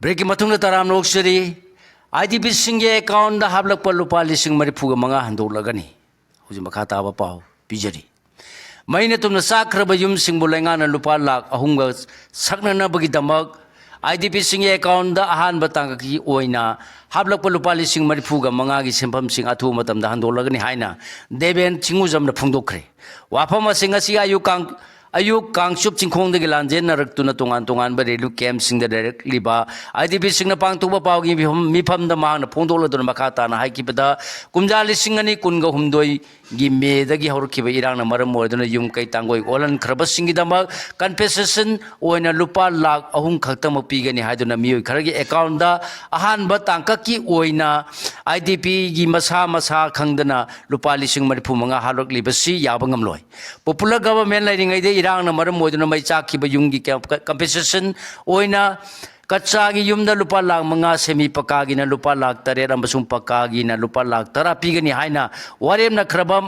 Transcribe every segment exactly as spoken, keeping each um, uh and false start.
ꯕ꯭ꯔꯦꯛꯀꯤ ꯃꯇꯨꯡꯗ ꯇꯔꯥꯝꯅ ꯑꯣꯛꯆꯔꯤ꯫ I D ꯄꯤꯁꯤꯡꯒꯤ ꯑꯦꯀꯥꯎꯟꯗ ꯍꯥꯞꯂꯛꯄ ꯂꯨꯄꯥ ꯂꯤꯁꯤꯡ ꯃꯔꯤꯐꯨꯒ ꯃꯉꯥ ꯍꯟꯗꯣꯛꯂꯒꯅꯤ꯫ ꯍꯧꯖꯤꯛ ꯃꯈꯥ ꯇꯥꯕ ꯄꯥꯎ ꯄꯤꯖꯔꯤ꯫ ꯃꯩꯅ ꯇꯨꯝꯅ ꯆꯥꯛꯈ꯭ꯔꯕ ꯌꯨꯝꯁꯤꯡꯕꯨ ꯂꯩꯉꯥꯛꯅ ꯂꯨꯄꯥ ꯂꯥꯈ ꯑꯍꯨꯝꯒ ꯁꯛꯅꯅꯕꯒꯤꯗꯃꯛ ꯑꯥꯏ ꯗꯤ ꯄꯤꯁꯤꯡꯒꯤ ꯑꯦꯀꯥꯎꯟꯗ ꯑꯍꯥꯟꯕ ꯇꯥꯡꯀꯛꯀꯤ ꯑꯣꯏꯅ ꯍꯥꯞꯂꯛꯄ ꯂꯨꯄꯥ ꯂꯤꯁꯤꯡ ꯃꯔꯤꯐꯨꯒ ꯃꯉꯥꯒꯤ ꯁꯦꯟꯐꯝꯁꯤꯡ ꯑꯊꯨꯕ ꯃꯇꯝꯗ ꯍꯟꯗꯣꯛꯂꯒꯅꯤ ꯍꯥꯏꯅ ꯗꯦꯕꯦꯟ ꯆꯤꯡꯉꯨꯖꯝꯅ ꯐꯣꯡꯗꯣꯛꯈ꯭ꯔꯦ꯫ ꯋꯥꯐꯝ ꯑꯁꯤ ꯉꯁꯤ ꯑꯌꯨꯛ ꯀꯥꯡ-, ꯑꯌꯨꯛ ꯀꯥꯡꯆꯨꯞ ꯆꯤꯡꯈꯣꯡꯗꯒꯤ ꯂꯥꯟꯖꯦꯟꯅꯔꯛꯇꯨꯅ ꯇꯣꯉꯥꯟ ꯇꯣꯉꯥꯟꯕ ꯔꯤꯂꯤꯐ ꯀꯦꯝꯞꯁꯤꯡꯗ ꯂꯩꯔꯛꯂꯤꯕ ꯑꯥꯏ ꯗꯤ ꯄꯤꯁꯤꯡꯅ ꯄꯥꯡꯊꯣꯛꯄ ꯄꯥꯎꯒꯤ ꯃꯤꯐꯝ-, ꯃꯤꯐꯝꯗ ꯃꯍꯥꯛꯅ ꯐꯣꯡꯗꯣꯛꯂꯗꯨꯅ ꯃꯈꯥ ꯇꯥꯅ ꯍꯥꯏꯈꯤꯕꯗ, ꯀꯨꯝꯖꯥ ꯂꯤꯁꯤꯡ ꯑꯅꯤ ꯀꯨꯟꯒ ꯍꯨꯝꯗꯣꯏꯒꯤ ꯃꯦꯗꯒꯤ ꯍꯧꯔꯛꯈꯤꯕ ꯏꯔꯥꯡꯅ ꯃꯔꯝ ꯑꯣꯏꯗꯨꯅ ꯌꯨꯝ ꯀꯩ ꯇꯥꯡꯒꯣꯏ ꯑꯣꯜꯍꯟꯈ꯭ꯔꯕꯁꯤꯡꯒꯤꯗꯃꯛ ꯀꯝꯄꯦꯟꯁꯦꯁꯟ ꯑꯣꯏꯅ ꯂꯨꯄꯥ ꯂꯥꯈ ꯑꯍꯨꯝ ꯈꯛꯇꯃꯛ ꯄꯤꯒꯅꯤ ꯍꯥꯏꯗꯨꯅ ꯃꯤꯑꯣꯏ ꯈꯔꯒꯤ ꯑꯦꯀꯥꯎꯟꯗ ꯑꯍꯥꯟꯕ ꯇꯥꯡꯀꯛꯀꯤ ꯑꯣꯏꯅ ꯑꯥꯏ ꯗꯤ ꯄꯤꯒꯤ ꯃꯁꯥ ꯃꯁꯥ ꯈꯪꯗꯅ ꯂꯨꯄꯥ ꯂꯤꯁꯤꯡ ꯃꯔꯤꯐꯨ ꯃꯉꯥ ꯍꯥꯞꯂꯛꯂꯤꯕꯁꯤ ꯌꯥꯕ ꯉꯝꯂꯣꯏ꯫ ꯄꯣꯄꯨꯂꯔ ꯒꯚꯔꯟꯃꯦꯟ ꯂꯩꯔꯤꯉꯩꯗ ꯏꯔꯥꯡꯅ ꯃꯔꯝ ꯑꯣꯏꯗꯨꯅ ꯃꯩ ꯆꯥꯛꯈꯤꯕ ꯌꯨꯝꯒꯤ ꯀꯝ-, ꯀꯝꯄꯦꯟꯁꯦꯁꯟ ꯑꯣꯏꯅ ꯀꯠꯆꯥꯒꯤ ꯌꯨꯝꯗ ꯂꯨꯄꯥ ꯂꯥꯈ ꯃꯉꯥ, ꯁꯦꯃꯤ ꯄꯀꯥꯒꯤꯅ ꯂꯨꯄꯥ ꯂꯥꯈ ꯇꯔꯦꯠ ꯑꯃꯁꯨꯡ ꯄꯀꯥꯒꯤꯅ ꯂꯨꯄꯥ ꯂꯥꯈ ꯇꯔꯥ ꯄꯤꯒꯅꯤ ꯍꯥꯏꯅ ꯋꯥꯔꯦꯞꯅꯈ꯭ꯔꯕ,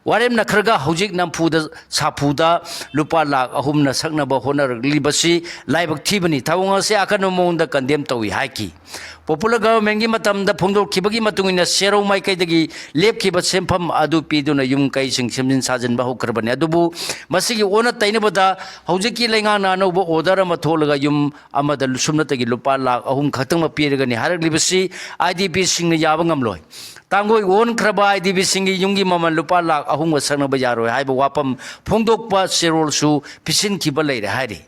ꯋꯥꯔꯦꯞꯅꯈ꯭ꯔꯒ ꯍꯧꯖꯤꯛ ꯅꯝꯐꯨꯗ ꯁꯥꯐꯨꯗ ꯂꯨꯄꯥ ꯂꯥꯈ ꯑꯍꯨꯝꯅ ꯁꯛꯅꯕ ꯍꯣꯠꯅꯔꯛꯂꯤꯕꯁꯤ ꯂꯥꯏꯕꯛ ꯊꯤꯕꯅꯤ꯫ ꯊꯧꯑꯣꯡ ꯑꯁꯤ ꯑꯀꯟꯕ ꯃꯑꯣꯡꯗ ꯀꯟꯗꯦꯝ ꯇꯧꯏ ꯍꯥꯏꯈꯤ꯫ ꯄꯣꯄꯨꯂꯔ ꯒꯚꯔꯟꯃꯦꯟꯒꯤ ꯃꯇꯝꯗ ꯐꯣꯡꯗꯣꯛꯈꯤꯕꯒꯤ ꯃꯇꯨꯡ ꯏꯟꯅ ꯁꯦꯔꯧ ꯃꯥꯏꯀꯩꯗꯒꯤ ꯂꯦꯞꯈꯤꯕ ꯁꯦꯟꯐꯝ ꯑꯗꯨ ꯄꯤꯗꯨꯅ ꯌꯨꯝ ꯀꯩꯁꯤꯡ ꯁꯦꯝꯖꯤꯟ ꯁꯥꯖꯤꯟꯕ ꯍꯧꯈ꯭ꯔꯕꯅꯤ꯫ ꯑꯗꯨꯕꯨ ꯃꯁꯤꯒꯤ ꯑꯣꯟꯅ ꯇꯩꯅꯕꯗ ꯍꯧꯖꯤꯛꯀꯤ ꯂꯩꯉꯥꯛꯅ ꯑꯅꯧꯕ ꯑꯣꯔꯗꯔ ꯑꯃ ꯊꯣꯛꯂꯒ ꯌꯨꯝ ꯑꯃꯗ ꯁꯨꯞꯅꯇꯒꯤ ꯂꯨꯄꯥ ꯂꯥꯈ ꯑꯍꯨꯝ ꯈꯛꯇꯃꯛ ꯄꯤꯔꯒꯅꯤ ꯍꯥꯏꯔꯛꯂꯤꯕꯁꯤ ꯑꯥꯏ ꯗꯤ ꯄꯤꯁꯤꯡꯅ ꯌꯥꯕ ꯉꯝꯂꯣꯏ꯫ ꯇꯥꯡꯒꯣꯏ ꯑꯣꯟꯈ꯭ꯔꯕ ꯑꯥꯏ ꯗꯤ ꯄꯤꯁꯤꯡꯒꯤ ꯌꯨꯝꯒꯤ ꯃꯃꯜ ꯂꯨꯄꯥ ꯂꯥꯈ ꯑꯍꯨꯝꯒ ꯁꯛꯅꯕ ꯌꯥꯔꯣꯏ ꯍꯥꯏꯕ ꯋꯥꯐꯝ ꯐꯣꯡꯗꯣꯛꯄ ꯆꯦꯔꯣꯜꯁꯨ ꯄꯤꯁꯤꯟꯈꯤꯕ ꯂꯩꯔꯦ ꯍꯥꯏꯔꯤ꯫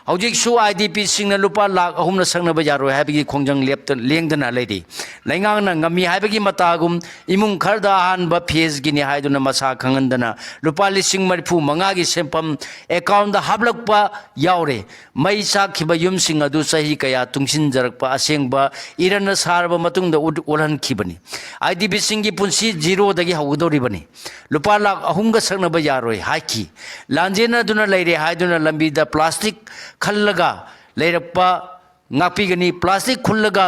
ꯍꯧꯖꯤꯛꯁꯨ ꯑꯥꯏ ꯗꯤ ꯄꯤꯁꯤꯡꯅ ꯂꯨꯄꯥ ꯂꯥꯈ ꯑꯍꯨꯝꯅ ꯁꯛꯅꯕ ꯌꯥꯔꯣꯏ ꯍꯥꯏꯕꯒꯤ ꯈꯣꯡꯖꯪ ꯂꯦꯞꯇ-, ꯂꯦꯡꯗꯅ ꯂꯩꯔꯤ꯫ ꯂꯩꯉꯥꯛꯅ ꯉꯝꯃꯤ ꯍꯥꯏꯕꯒꯤ ꯃꯇꯥꯒꯨꯝ ꯏꯃꯨꯡ ꯈꯔꯗ ꯑꯍꯥꯟꯕ ꯐꯦꯖꯒꯤꯅꯤ ꯍꯥꯏꯗꯨꯅ ꯃꯁꯥ ꯈꯪꯍꯟꯗꯅ ꯂꯨꯄꯥ ꯂꯤꯁꯤꯡ ꯃꯔꯤꯐꯨ ꯃꯉꯥꯒꯤ ꯁꯦꯟꯐꯝ ꯑꯦꯀꯥꯎꯟꯗ ꯍꯥꯞꯂꯛꯄ ꯌꯥꯎꯔꯦ꯫ ꯃꯩ ꯆꯥꯛꯈꯤꯕ ꯌꯨꯝꯁꯤꯡ ꯑꯗꯨ ꯆꯍꯤ ꯀꯌꯥ ꯇꯨꯡꯁꯤꯟꯖꯔꯛꯄ ꯑꯁꯦꯡꯕ ꯏꯔꯟꯅ ꯁꯥꯔꯕ ꯃꯇꯨꯡꯗ ꯎꯠ-, ꯑꯣꯜꯍꯟꯈꯤꯕꯅꯤ꯫ ꯑꯥꯏ ꯗꯤ ꯄꯤꯁꯤꯡꯒꯤ ꯄꯨꯟꯁꯤ ꯖꯤꯔꯣꯗꯒꯤ ꯍꯧꯒꯗꯧꯔꯤꯕꯅꯤ꯫ ꯂꯨꯄꯥ ꯂꯥꯈ ꯑꯍꯨꯝꯒ ꯁꯛꯅꯕ ꯌꯥꯔꯣꯏ ꯍꯥꯏꯈꯤ꯫ ꯂꯥꯟꯖꯦꯟꯅꯗꯨꯅ ꯂꯩꯔꯦ ꯍꯥꯏꯗꯨꯅ ꯂꯝꯕꯤꯗ ꯄ꯭ꯂꯥꯁꯇꯤꯛ ꯈꯜꯂꯒ ꯂꯩꯔꯛꯄ ꯉꯥꯛꯄꯤꯒꯅꯤ꯫ ꯄ꯭ꯂꯥꯁꯇꯤꯛ ꯈꯨꯜꯂꯒ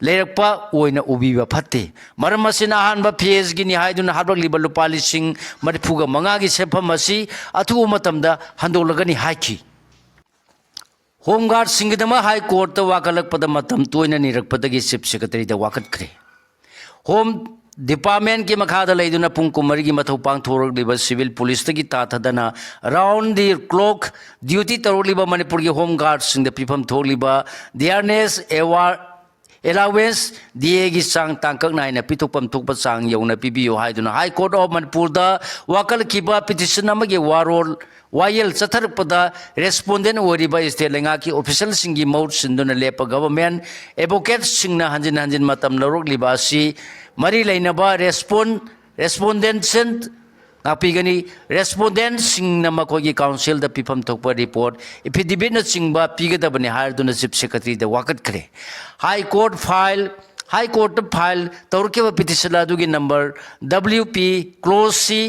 ꯂꯩꯔꯛꯄ ꯑꯣꯏꯅ ꯎꯕꯤꯕ ꯐꯠꯇꯦ꯫ ꯃꯔꯝ ꯑꯁꯤꯅ ꯑꯍꯥꯟꯕ ꯐꯦꯖꯒꯤꯅꯤ ꯍꯥꯏꯗꯨꯅ ꯍꯥꯞꯂꯛꯂꯤꯕ ꯂꯨꯄꯥ ꯂꯤꯁꯤꯡ ꯃꯔꯤꯐꯨꯒ ꯃꯉꯥꯒꯤ ꯁꯦꯟꯐꯝ ꯑꯁꯤ ꯑꯊꯨꯕ ꯃꯇꯝꯗ ꯍꯟꯗꯣꯛꯂꯒꯅꯤ ꯍꯥꯏꯈꯤ꯫ ꯍꯣꯝ ꯒꯥꯔꯗꯁꯤꯡꯒꯤꯗꯃꯛ ꯍꯥꯏ ꯀꯣꯔꯠꯇ ꯋꯥꯀꯠꯂꯛꯄꯗ ꯃꯇꯝ ꯇꯣꯏꯅ ꯅꯤꯔꯛꯄꯗꯒꯤ ꯆꯤꯐ ꯁꯦꯀ꯭ꯔꯦꯇꯔꯤꯗ ꯋꯥꯀꯠꯈ꯭ꯔꯦ꯫ ꯍꯣꯝ ꯗꯤꯄꯥꯔꯠꯃꯦꯟꯒꯤ ꯃꯈꯥꯗ ꯂꯩꯗꯨꯅ ꯄꯨꯡ ꯀꯨꯟꯃꯔꯤꯒꯤ ꯃꯊꯧ ꯄꯥꯡꯊꯣꯔꯛꯂꯤꯕ ꯁꯤꯚꯤꯜ ꯄꯨꯂꯤꯁꯇꯒꯤ ꯇꯥꯊꯗꯅ ꯔꯥꯎꯟ ꯗꯤ ꯀ꯭ꯂꯣꯛ ꯗ꯭ꯌꯨꯇꯤ ꯇꯧꯔꯛꯂꯤꯕ ꯃꯅꯤꯄꯨꯔꯒꯤ ꯍꯣꯝ ꯒꯥꯔꯗꯁꯤꯡꯗ ꯄꯤꯐꯝ ꯊꯣꯛꯂꯤꯕ ꯗꯤꯌꯥꯔꯅꯦꯁ ꯑꯦꯋꯥꯔ ꯑꯦꯂꯥꯋꯦꯟꯁ, ꯗꯤ ꯑꯦꯒꯤ ꯆꯥꯡ ꯇꯥꯡꯀꯛ ꯅꯥꯏꯅ ꯄꯤꯊꯣꯛꯐꯝ ꯊꯣꯛꯄ ꯆꯥꯡ ꯌꯧꯅ ꯄꯤꯕꯤꯌꯨ ꯍꯥꯏꯗꯨꯅ ꯍꯥꯏ ꯀꯣꯔꯠ ꯑꯣꯐ ꯃꯅꯤꯄꯨꯔꯗ ꯋꯥꯀꯠꯈꯤꯕ ꯄꯤꯇꯤꯁꯟ ꯑꯃꯒꯤ ꯋꯥꯔꯣꯜ, ꯋꯥꯌꯦꯜ ꯆꯠꯊꯔꯛꯄꯗ ꯔꯦꯁꯄꯣꯟꯗꯦꯟ ꯑꯣꯏꯔꯤꯕ ꯏꯁꯇꯦꯠ ꯂꯩꯉꯥꯛꯀꯤ ꯑꯣꯐꯤꯁꯦꯜꯁꯤꯡꯒꯤ ꯃꯍꯨꯠ ꯁꯤꯟꯗꯨꯅ ꯂꯦꯞꯄ ꯒꯚꯔꯟꯃꯦꯟꯠ ꯑꯦꯗꯚꯣꯀꯦꯠꯁꯤꯡꯅ ꯍꯟꯖꯤꯟ ꯍꯟꯖꯤꯟ ꯃꯇꯝ ꯂꯧꯔꯛꯂꯤꯕ ꯑꯁꯤ ꯃꯔꯤ ꯂꯩꯅꯕ ꯔꯦꯁꯄꯣꯟ-, ꯔꯦꯁꯄꯣꯟꯗꯦꯟꯁꯤꯡ ꯉꯥꯛꯄꯤꯒꯅꯤ꯫ ꯔꯦꯁꯄꯣꯟꯗꯦꯟꯁꯤꯡꯅ ꯃꯈꯣꯏꯒꯤ ꯀꯥꯎꯟꯁꯤꯜꯗ ꯄꯤꯐꯝ ꯊꯣꯛꯄ ꯔꯤꯄꯣꯔꯠ, ꯑꯦꯐꯤꯗꯦꯕꯤꯠꯅꯆꯤꯡꯕ ꯄꯤꯒꯗꯕꯅꯤ ꯍꯥꯏꯗꯨꯅ ꯆꯤꯐ ꯁꯦꯀ꯭ꯔꯦꯇꯔꯤꯗ ꯋꯥꯀꯠꯈ꯭ꯔꯦ꯫ ꯍꯥꯏ ꯀꯣꯔꯠ ꯐꯥꯏꯜ, ꯍꯥꯏ ꯀꯣꯔꯠꯇ ꯐꯥꯏꯜ ꯇꯧꯔꯛꯈꯤꯕ ꯄꯤꯇꯤꯁꯟ ꯑꯗꯨꯒꯤ ꯅꯝꯕꯔ ꯗꯕ꯭ꯂꯤꯎ ꯄꯤ ꯀ꯭ꯂꯣꯁ ꯁꯤ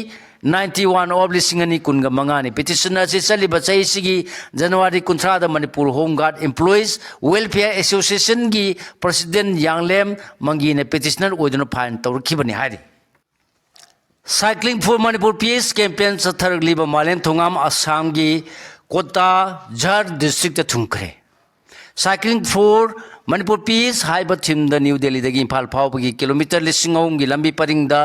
ꯅꯥꯏꯟꯇꯤ ꯋꯥꯟ ꯑꯣꯐ ꯂꯤꯁꯤꯡ ꯑꯅꯤ ꯀꯨꯟꯒ ꯃꯉꯥꯅꯤ꯫ ꯄꯤꯇꯤꯁꯟ ꯑꯁꯤ ꯆꯠꯂꯤꯕ ꯆꯍꯤꯁꯤꯒꯤ ꯖꯅꯋꯥꯔꯤ ꯀꯨꯟꯊ꯭ꯔꯥꯗ Manipur home guard employees welfare ꯑꯦꯁꯣꯁꯤꯌꯦꯁꯟꯒꯤ ꯄ꯭ꯔꯁꯤꯗꯦꯟꯠ ꯌꯥꯡꯂꯦꯝ ꯃꯪꯒꯤꯅ ꯄꯤꯇꯤꯁꯅꯔ ꯑꯣꯏꯗꯨꯅ ꯐꯥꯏꯜ ꯇꯧꯔꯛꯈꯤꯕꯅꯤ ꯍꯥꯏꯔꯤ꯫ Cycling for Manipur Peace campaign ꯆꯠꯊꯔꯛꯂꯤꯕ ꯃꯥꯂꯦꯝ ꯊꯣꯉꯥꯝ ꯑꯁꯥꯝꯒꯤ ꯀꯣꯇꯥ ꯖꯍꯔ district ꯊꯨꯡꯈ꯭ꯔꯦ꯫ Cycling for Manipur Peace ꯍꯥꯏꯕ ꯊꯤꯝꯗ ꯅ꯭ꯌꯨ ꯗꯦꯜꯂꯤꯗꯒꯤ ꯏꯝꯐꯥꯜ ꯐꯥꯎꯕꯒꯤ ꯀꯤꯂꯣꯃꯤꯇꯔ ꯂꯤꯁꯤꯡ ꯑꯍꯨꯝꯒꯤ ꯂꯝꯕꯤ ꯄꯔꯤꯡꯗ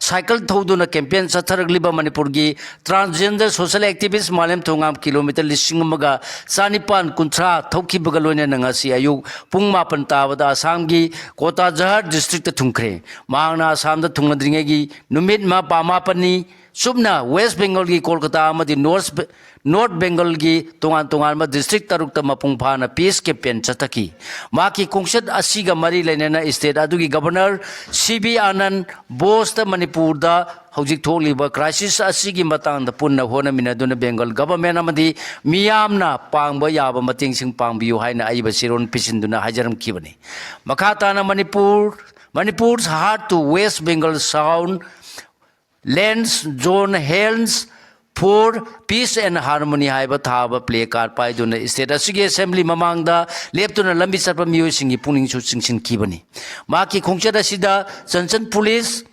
ꯁꯥꯏꯀꯜ ꯊꯧꯗꯨꯅ ꯀꯦꯝꯄꯦꯟ ꯆꯠꯊꯔꯛꯂꯤꯕ ꯃꯅꯤꯄꯨꯔꯒꯤ ꯇ꯭ꯔꯥꯟꯁꯖꯦꯟꯗꯔ ꯁꯣꯁꯦꯜ ꯑꯦꯛꯇꯤꯚꯤꯁ ꯃꯥꯂꯦꯝ ꯊꯣꯉꯥꯝ ꯀꯤꯂꯣꯃꯤꯇꯔ ꯂꯤꯁꯤꯡ ꯑꯃꯒ ꯆꯥꯅꯤꯄꯥꯟ ꯀꯨꯟꯊ꯭ꯔꯥ ꯊꯧꯈꯤꯕꯒ ꯂꯣꯏꯅꯅ ꯉꯁꯤ ꯑꯌꯨꯛ ꯄꯨꯡ ꯃꯥꯄꯟ ꯇꯥꯕꯗ ꯑꯁꯥꯝꯒꯤ ꯀꯣꯇꯥ ꯖꯍꯔ ꯗꯤꯁꯇ꯭ꯔꯤꯛꯇ ꯊꯨꯡꯈ꯭ꯔꯦ꯫ ꯃꯍꯥꯛꯅ ꯑꯁꯥꯝꯗ ꯊꯨꯡꯂꯗ꯭ꯔꯤꯉꯩꯒꯤ ꯅꯨꯃꯤꯠ ꯃ-, ꯄꯥ ꯃꯥꯄꯟꯅꯤ ꯆꯨꯞꯅ ꯋꯦꯁ ꯕꯦꯡꯒꯜꯒꯤ ꯀꯣꯜꯀꯇꯥ ꯑꯃꯗꯤ ꯅꯣꯔꯠ ꯕꯦ-, ꯅꯣꯔꯠ ꯕꯦꯡꯒꯜꯒꯤ ꯇꯣꯉꯥꯟ ꯇꯣꯉꯥꯟꯕ ꯗꯤꯁꯇ꯭ꯔꯤꯛ ꯇꯔꯨꯛꯇ ꯃꯄꯨꯡ ꯐꯥꯅ ꯄꯤꯁ ꯀꯦꯝꯄꯦꯟ ꯆꯠꯊꯈꯤ꯫ ꯃꯍꯥꯛꯀꯤ ꯈꯣꯡꯆꯠ ꯑꯁꯤꯒ ꯃꯔꯤ ꯂꯩꯅꯅ ꯏꯁꯇꯦꯠ ꯑꯗꯨꯒꯤ ꯒꯕꯔꯅꯔ ꯁꯤ ꯕꯤ ꯑꯥꯅꯟꯗ ꯕꯣꯁꯇ ꯃꯅꯤꯄꯨꯔꯗ ꯍꯧꯖꯤꯛ ꯊꯣꯛꯂꯤꯕ ꯀ꯭ꯔꯥꯏꯁꯤꯁ ꯑꯁꯤꯒꯤ ꯃꯇꯥꯡꯗ ꯄꯨꯟꯅ ꯍꯣꯠꯅꯃꯤꯟꯅꯗꯨꯅ ꯕꯦꯡꯒꯜ ꯒꯚꯔꯟꯃꯦꯟꯠ ꯑꯃꯗꯤ ꯃꯤꯌꯥꯝꯅ ꯄꯥꯡꯕ ꯌꯥꯕ ꯃꯇꯦꯡꯁꯤꯡ ꯄꯥꯡꯕꯤꯌꯨ ꯍꯥꯏꯅ ꯑꯏꯕ ꯆꯦꯔꯣꯜ ꯄꯤꯁꯤꯟꯗꯨꯅ ꯍꯥꯏꯖꯔꯝꯈꯤꯕꯅꯤ꯫ ꯃꯈꯥ ꯇꯥꯅ Manipur, Manipure's Heart to West Bengal Sound, Lands Zone Hands for Peace and Harmony ꯍꯥꯏꯕ ꯊꯥꯕ ꯄ꯭ꯂꯦ ꯀꯥꯔꯗ ꯄꯥꯏꯗꯨꯅ ꯏꯁꯇꯦꯠ ꯑꯁꯤꯒꯤ ꯑꯦꯁꯦꯝꯕ꯭ꯂꯤ ꯃꯃꯥꯡꯗ ꯂꯦꯞꯇꯨꯅ ꯂꯝꯕꯤ ꯆꯠꯄ ꯃꯤꯑꯣꯏꯁꯤꯡꯒꯤ ꯄꯨꯛꯅꯤꯡꯁꯨ ꯆꯤꯡꯁꯤꯟꯈꯤꯕꯅꯤ꯫ ꯃꯍꯥꯛꯀꯤ ꯈꯣꯡꯆꯠ ꯑꯁꯤꯗ ꯆꯟꯆꯟ ꯄꯨꯂꯤꯁ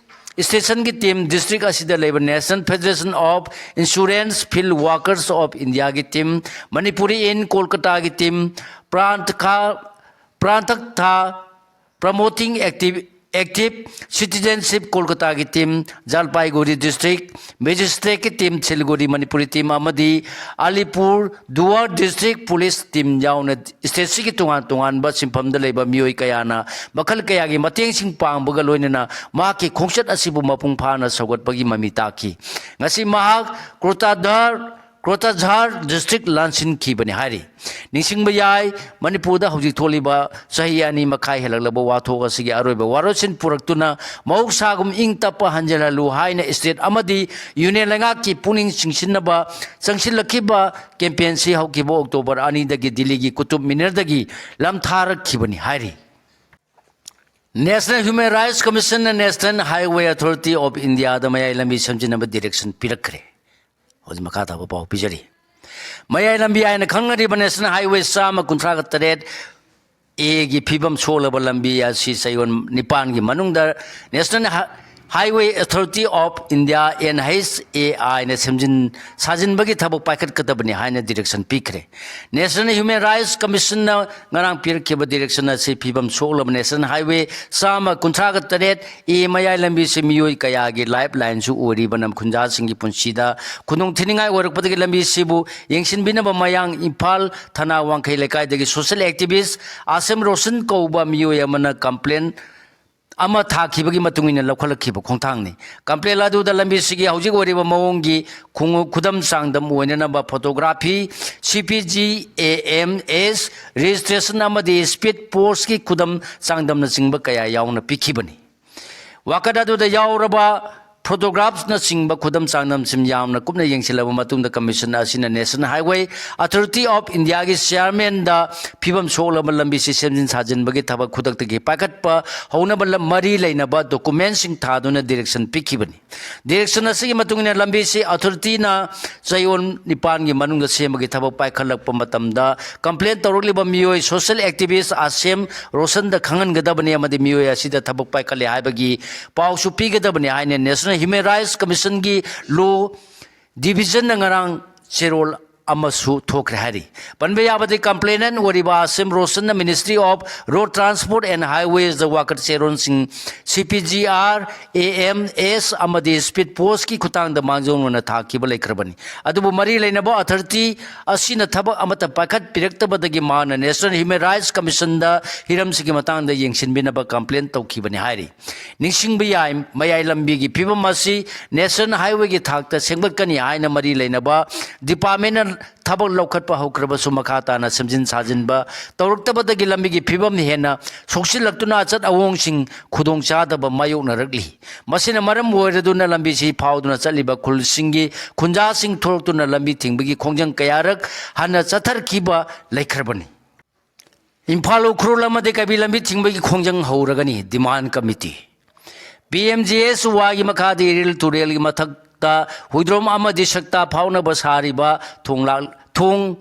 stationꯒꯤ team, district ꯑꯁꯤꯗ ꯂꯩꯕ National Federation of Insurance Field Workers of Indiaꯒꯤ team, Manipuri in ꯀꯣꯜꯀꯇꯥꯒꯤ team, ꯄ꯭ꯔꯥꯟꯊꯀꯥ ꯄ꯭ꯔꯥꯟꯊꯛꯊꯥ Promoting Active Active Citizenship ꯀꯣꯜꯀꯇꯥꯒꯤ team, ꯖꯜꯄꯥꯏꯒꯨꯔꯤ district magistrateꯀꯤ team, Siliguri Manipuri team ꯑꯃꯗꯤ ꯑꯂꯤꯄꯨꯔ ꯗꯨꯋꯥꯔ district police team ꯌꯥꯎꯅ stateꯁꯤꯒꯤ ꯇꯣꯉꯥꯟ ꯇꯣꯉꯥꯟꯕ ꯁꯤꯟꯐꯝꯗ ꯂꯩꯕ ꯃꯤꯑꯣꯏ ꯀꯌꯥꯅ ꯃꯈꯜ ꯀꯌꯥꯒꯤ ꯃꯇꯦꯡꯁꯤꯡ ꯄꯥꯡꯕꯒ ꯂꯣꯏꯅꯅ ꯃꯍꯥꯛꯀꯤ ꯈꯣꯡꯆꯠ ꯑꯁꯤꯕꯨ ꯃꯄꯨꯡ ꯐꯥꯅ ꯁꯧꯒꯠꯄꯒꯤ ꯃꯃꯤ ꯇꯥꯈꯤ꯫ ꯉꯁꯤ ꯃꯍꯥꯛ ꯀ꯭ꯔꯣꯇꯥꯙꯥꯔ ꯀ꯭ꯔꯣꯇꯥꯖꯥꯔ district ꯂꯥꯟꯁꯤꯟꯈꯤꯕꯅꯤ ꯍꯥꯏꯔꯤ꯫ ꯅꯤꯡꯁꯤꯡꯕ ꯌꯥꯏ, ꯃꯅꯤꯄꯨꯔꯗ ꯍꯧꯖꯤꯛ ꯊꯣꯛꯂꯤꯕ ꯆꯍꯤ ꯑꯅꯤ ꯃꯈꯥꯏ ꯍꯦꯜꯂꯛꯂꯕ ꯋꯥꯊꯣꯛ ꯑꯁꯤꯒꯤ ꯑꯔꯣꯏꯕ ꯋꯥꯔꯣꯏꯁꯤꯟ ꯄꯨꯔꯛꯇꯨꯅ ꯃꯍꯧꯁꯥꯒꯨꯝ ꯏꯪ ꯇꯞꯄ ꯍꯟꯖꯤꯜꯍꯜꯂꯨ ꯍꯥꯏꯅ state ꯑꯃꯗꯤ union ꯂꯩꯉꯥꯛꯀꯤ ꯄꯨꯛꯅꯤꯡ ꯆꯤꯡꯁꯤꯟꯅꯕ ꯆꯪꯁꯤꯜꯂꯛꯈꯤꯕ campaignꯁꯤ ꯍꯧꯈꯤꯕ October ꯑꯅꯤꯗꯒꯤ ꯗꯤꯜꯂꯤꯒꯤ ꯀꯨꯇꯨꯕ ꯃꯤꯅꯔꯗꯒꯤ ꯂꯝꯊꯥꯔꯛꯈꯤꯕꯅꯤ ꯍꯥꯏꯔꯤ꯫ National Human Rights Commissionꯅ National Highway Authority of Indiaꯗ ꯃꯌꯥꯏ ꯂꯝꯕꯤ ꯁꯦꯝꯖꯤꯟꯅꯕ direction ꯄꯤꯔꯛꯈ꯭ꯔꯦ꯫ ꯍꯧꯖꯤꯛ ꯃꯈꯥ ꯇꯥꯕ ꯄꯥꯎ ꯄꯤꯖꯔꯤ꯫ ꯃꯌꯥꯏ ꯂꯝꯕꯤ ꯍꯥꯏꯅ ꯈꯪꯅꯔꯤꯕ National Highway ꯆꯥꯝꯃ ꯀꯨꯟꯊ꯭ꯔꯥꯒ ꯇꯔꯦꯠ Aꯒꯤ ꯐꯤꯕꯝ ꯁꯣꯛꯂꯕ ꯂꯝꯕꯤ ꯑꯁꯤ ꯆꯌꯣꯜ ꯅꯤꯄꯥꯟꯒꯤ ꯃꯅꯨꯡꯗ National Highway Authority of India, NHAIꯅ ꯁꯦꯝꯖꯤꯟ ꯁꯥꯖꯤꯟꯕꯒꯤ ꯊꯕꯛ ꯄꯥꯏꯈꯠꯀꯗꯕꯅꯤ ꯍꯥꯏꯅ direction ꯄꯤꯈ꯭ꯔꯦ꯫ National Human Rights Commissionꯅ ꯉꯔꯥꯡ ꯄꯤꯔꯛꯈꯤꯕ direction ꯑꯁꯤ ꯐꯤꯕꯝ ꯁꯣꯛꯂꯕ National Highway ꯆꯥꯝꯃ ꯀꯨꯟꯊ꯭ꯔꯥꯒ ꯇꯔꯦꯠ A ꯃꯌꯥꯏ ꯂꯝꯕꯤꯁꯤ ꯃꯤꯑꯣꯏ ꯀꯌꯥꯒꯤ lifelineꯁꯨ ꯑꯣꯏꯔꯤꯕ ꯅꯝꯈꯨꯟꯖꯥꯁꯤꯡꯒꯤ ꯄꯨꯟꯁꯤꯗ ꯈꯨꯗꯣꯡ ꯊꯤꯅꯤꯡꯉꯥꯏ ꯑꯣꯏꯔꯛꯄꯗꯒꯤ ꯂꯝꯕꯤꯁꯤꯕꯨ ꯌꯦꯡꯁꯤꯟꯕꯤꯅꯕ ꯃꯌꯥꯡ ꯏꯝꯐꯥꯜ ꯊꯅꯥ ꯋꯥꯡꯈꯩ ꯂꯩꯀꯥꯏꯗꯒꯤ social activist ꯑꯥꯁꯤꯝ ꯔꯣꯁꯟ ꯀꯧꯕ ꯃꯤꯑꯣꯏ ꯑꯃꯅ complaint ꯑꯃ ꯊꯥꯈꯤꯕꯒꯤ ꯃꯇꯨꯡ ꯏꯟꯅ ꯂꯧꯈꯠꯂꯛꯈꯤꯕ ꯈꯣꯡꯊꯥꯡꯅꯤ꯫ Complaint ꯑꯗꯨꯗ ꯂꯝꯕꯤꯁꯤꯒꯤ ꯍꯧꯖꯤꯛ ꯑꯣꯏꯔꯤꯕ ꯃꯑꯣꯡꯒꯤ ꯈꯨꯡ-, ꯈꯨꯗꯝ ꯆꯥꯡꯗꯝ ꯑꯣꯏꯅꯅꯕ photography, CPGAMS registration ꯑꯃꯗꯤ speed postꯀꯤ ꯈꯨꯗꯝ ꯆꯥꯡꯗꯝꯅꯆꯤꯡꯕ ꯀꯌꯥ ꯌꯥꯎꯅ ꯄꯤꯈꯤꯕꯅꯤ꯫ ꯋꯥꯀꯠ ꯑꯗꯨꯗ ꯌꯥꯎꯔꯕ ꯐꯣꯇꯣꯒ꯭ꯔꯥꯐꯅꯆꯤꯡꯕ ꯈꯨꯗꯝ ꯆꯥꯡꯗꯝꯁꯤꯡ ꯌꯥꯝꯅ ꯀꯨꯞꯅ ꯌꯦꯡꯁꯤꯜꯂꯕ ꯃꯇꯨꯡꯗ, ꯀꯃꯤꯁꯟ ꯑꯁꯤꯅ National Highway Authority of Indiaꯒꯤ ꯆꯤꯌꯥꯔꯃꯦꯟꯗ ꯐꯤꯕꯝ ꯁꯣꯛꯂꯕ ꯂꯝꯕꯤꯁꯤ ꯁꯦꯝꯖꯤꯟ ꯁꯥꯖꯤꯟꯕꯒꯤ ꯊꯕꯛ ꯈꯨꯗꯛꯇꯒꯤ ꯄꯥꯏꯈꯠꯄ ꯍꯧꯅꯕ ꯂꯝ-, ꯃꯔꯤ ꯂꯩꯅꯕ ꯗꯣꯀꯨꯃꯦꯟꯁꯤꯡ ꯊꯥꯗꯨꯅ ꯗꯤꯔꯦꯛꯁꯟ ꯄꯤꯈꯤꯕꯅꯤ꯫ ꯗꯤꯔꯦꯛꯁꯟ ꯑꯁꯤꯒꯤ ꯃꯇꯨꯡ ꯏꯟꯅ ꯂꯝꯕꯤꯁꯤ ꯑꯣꯊꯣꯔꯤꯇꯤꯅ ꯆꯌꯣꯜ ꯅꯤꯄꯥꯟꯒꯤ ꯃꯅꯨꯡꯗ ꯁꯦꯝꯕꯒꯤ ꯊꯕꯛ ꯄꯥꯏꯈꯠꯂꯛꯄ ꯃꯇꯝꯗ ꯀꯝꯄ꯭ꯂꯦꯟ ꯇꯧꯔꯛꯂꯤꯕ ꯃꯤꯑꯣꯏ ꯁꯣꯁꯤꯌꯦꯜ ꯑꯦꯛꯇꯤꯚꯤꯁ ꯑꯥꯁꯦꯝ ꯔꯣꯁꯟꯗ ꯈꯪꯍꯟꯒꯗꯕꯅꯤ ꯑꯃꯗꯤ ꯃꯤꯑꯣꯏ ꯑꯁꯤꯗ ꯊꯕꯛ ꯄꯥꯏꯈꯠꯂꯦ ꯍꯥꯏꯕꯒꯤ ꯄꯥꯎꯁꯨ ꯄꯤꯒꯗꯕꯅꯤ ꯍꯥꯏꯅ National Human Rights Commissionꯒꯤ ꯂꯣ ꯗꯤꯕꯤꯖꯟꯅ ꯉꯔꯥꯡ ꯆꯦꯔꯣꯜ ꯑꯃꯁꯨ ꯊꯣꯛꯈ꯭ꯔꯦ ꯍꯥꯏꯔꯤ꯫ ꯄꯟꯕ ꯌꯥꯕꯗꯤ, ꯀꯝꯄ꯭ꯂꯦꯅꯦꯟ ꯑꯣꯏꯔꯤꯕ ꯑꯥꯁꯦꯝ ꯔꯣꯁꯟꯅ Ministry of Road Transport and Highwaysꯇ ꯋꯥꯀꯠ ꯆꯦꯔꯣꯜꯁꯤꯡ CPGR, AMS ꯑꯃꯗꯤ ꯁ꯭ꯄꯤꯗ ꯄꯣꯁꯀꯤ ꯈꯨꯠꯊꯥꯡꯗ ꯃꯥꯡꯖꯧꯅꯅ ꯊꯥꯈꯤꯕ ꯂꯩꯈ꯭ꯔꯕꯅꯤ꯫ ꯑꯗꯨꯕꯨ ꯃꯔꯤ ꯂꯩꯅꯕ ꯑꯣꯊꯣꯔꯤꯇꯤ ꯑꯁꯤꯅ ꯊꯕꯛ ꯑꯃꯠꯇ ꯄꯥꯏꯈꯠꯄꯤꯔꯛꯇꯕꯗꯒꯤ ꯃꯍꯥꯛꯅ National Human Rights Commissionꯗ ꯍꯤꯔꯝꯁꯤꯒꯤ ꯃꯇꯥꯡꯗ ꯌꯦꯡꯁꯤꯟꯕꯤꯅꯕ ꯀꯝꯄ꯭ꯂꯦꯟ ꯇꯧꯈꯤꯕꯅꯤ ꯍꯥꯏꯔꯤ꯫ ꯅꯤꯡꯁꯤꯡꯕ ꯌꯥꯏ, ꯃꯌꯥꯏ ꯂꯝꯕꯤꯒꯤ ꯐꯤꯕꯝ ꯑꯁꯤ National Highwayꯒꯤ ꯊꯥꯛꯇ ꯁꯦꯝꯒꯠꯀꯅꯤ ꯍꯥꯏꯅ ꯃꯔꯤ ꯂꯩꯅꯕ ꯗꯤꯄꯥꯔꯠꯃꯦꯟꯅ ꯊꯕꯛ ꯂꯧꯈꯠꯄ ꯍꯧꯈ꯭ꯔꯕꯁꯨ, ꯃꯈꯥ ꯇꯥꯅ ꯁꯦꯝꯖꯤꯟ ꯁꯥꯖꯤꯟꯕ ꯇꯧꯔꯛꯇꯕꯗꯒꯤ ꯂꯝꯕꯤꯒꯤ ꯐꯤꯕꯝ ꯍꯦꯟꯅ ꯁꯣꯛꯆꯤꯜꯂꯛꯇꯨꯅ ꯑꯆꯠ ꯑꯋꯣꯡꯁꯤꯡ ꯈꯨꯗꯣꯡꯆꯥꯗꯕ ꯃꯥꯌꯣꯛꯅꯔꯛꯂꯤ꯫ ꯃꯁꯤꯅ ꯃꯔꯝ ꯑꯣꯏꯔꯗꯨꯅ ꯂꯝꯕꯤꯁꯤ ꯐꯥꯎꯗꯨꯅ ꯆꯠꯂꯤꯕ ꯈꯨꯜꯁꯤꯡꯒꯤ ꯈꯨꯟꯖꯥꯁꯤꯡ ꯊꯣꯛꯂꯛꯇꯨꯅ ꯂꯝꯕꯤ ꯊꯤꯡꯕꯒꯤ ꯈꯣꯡꯖꯪ ꯀꯌꯥꯔꯛ ꯍꯟꯅ ꯆꯠꯊꯔꯛꯈꯤꯕ ꯂꯩꯈ꯭ꯔꯕꯅꯤ꯫ ꯏꯝꯐꯥꯜ ꯎꯈ꯭ꯔꯨꯜ ꯑꯃꯗꯤ ꯀꯩꯕꯤ ꯂꯝꯕꯤ ꯊꯤꯡꯕꯒꯤ ꯈꯣꯡꯖꯪ ꯍꯧꯔꯒꯅꯤ꯫ Demand Committee꯫ PMGSYꯒꯤ ꯃꯈꯥꯗ ꯏꯔꯤꯜ ꯇꯨꯔꯦꯜꯒꯤ ꯃꯊꯛꯇ ꯍꯨꯏꯗ꯭ꯔꯣꯝ ꯑꯃꯗꯤ ꯁꯛꯇꯥ ꯐꯥꯎꯅꯕ ꯁꯥꯔꯤꯕ ꯊꯣꯡ ꯂꯥꯛ-, ꯊꯣꯡ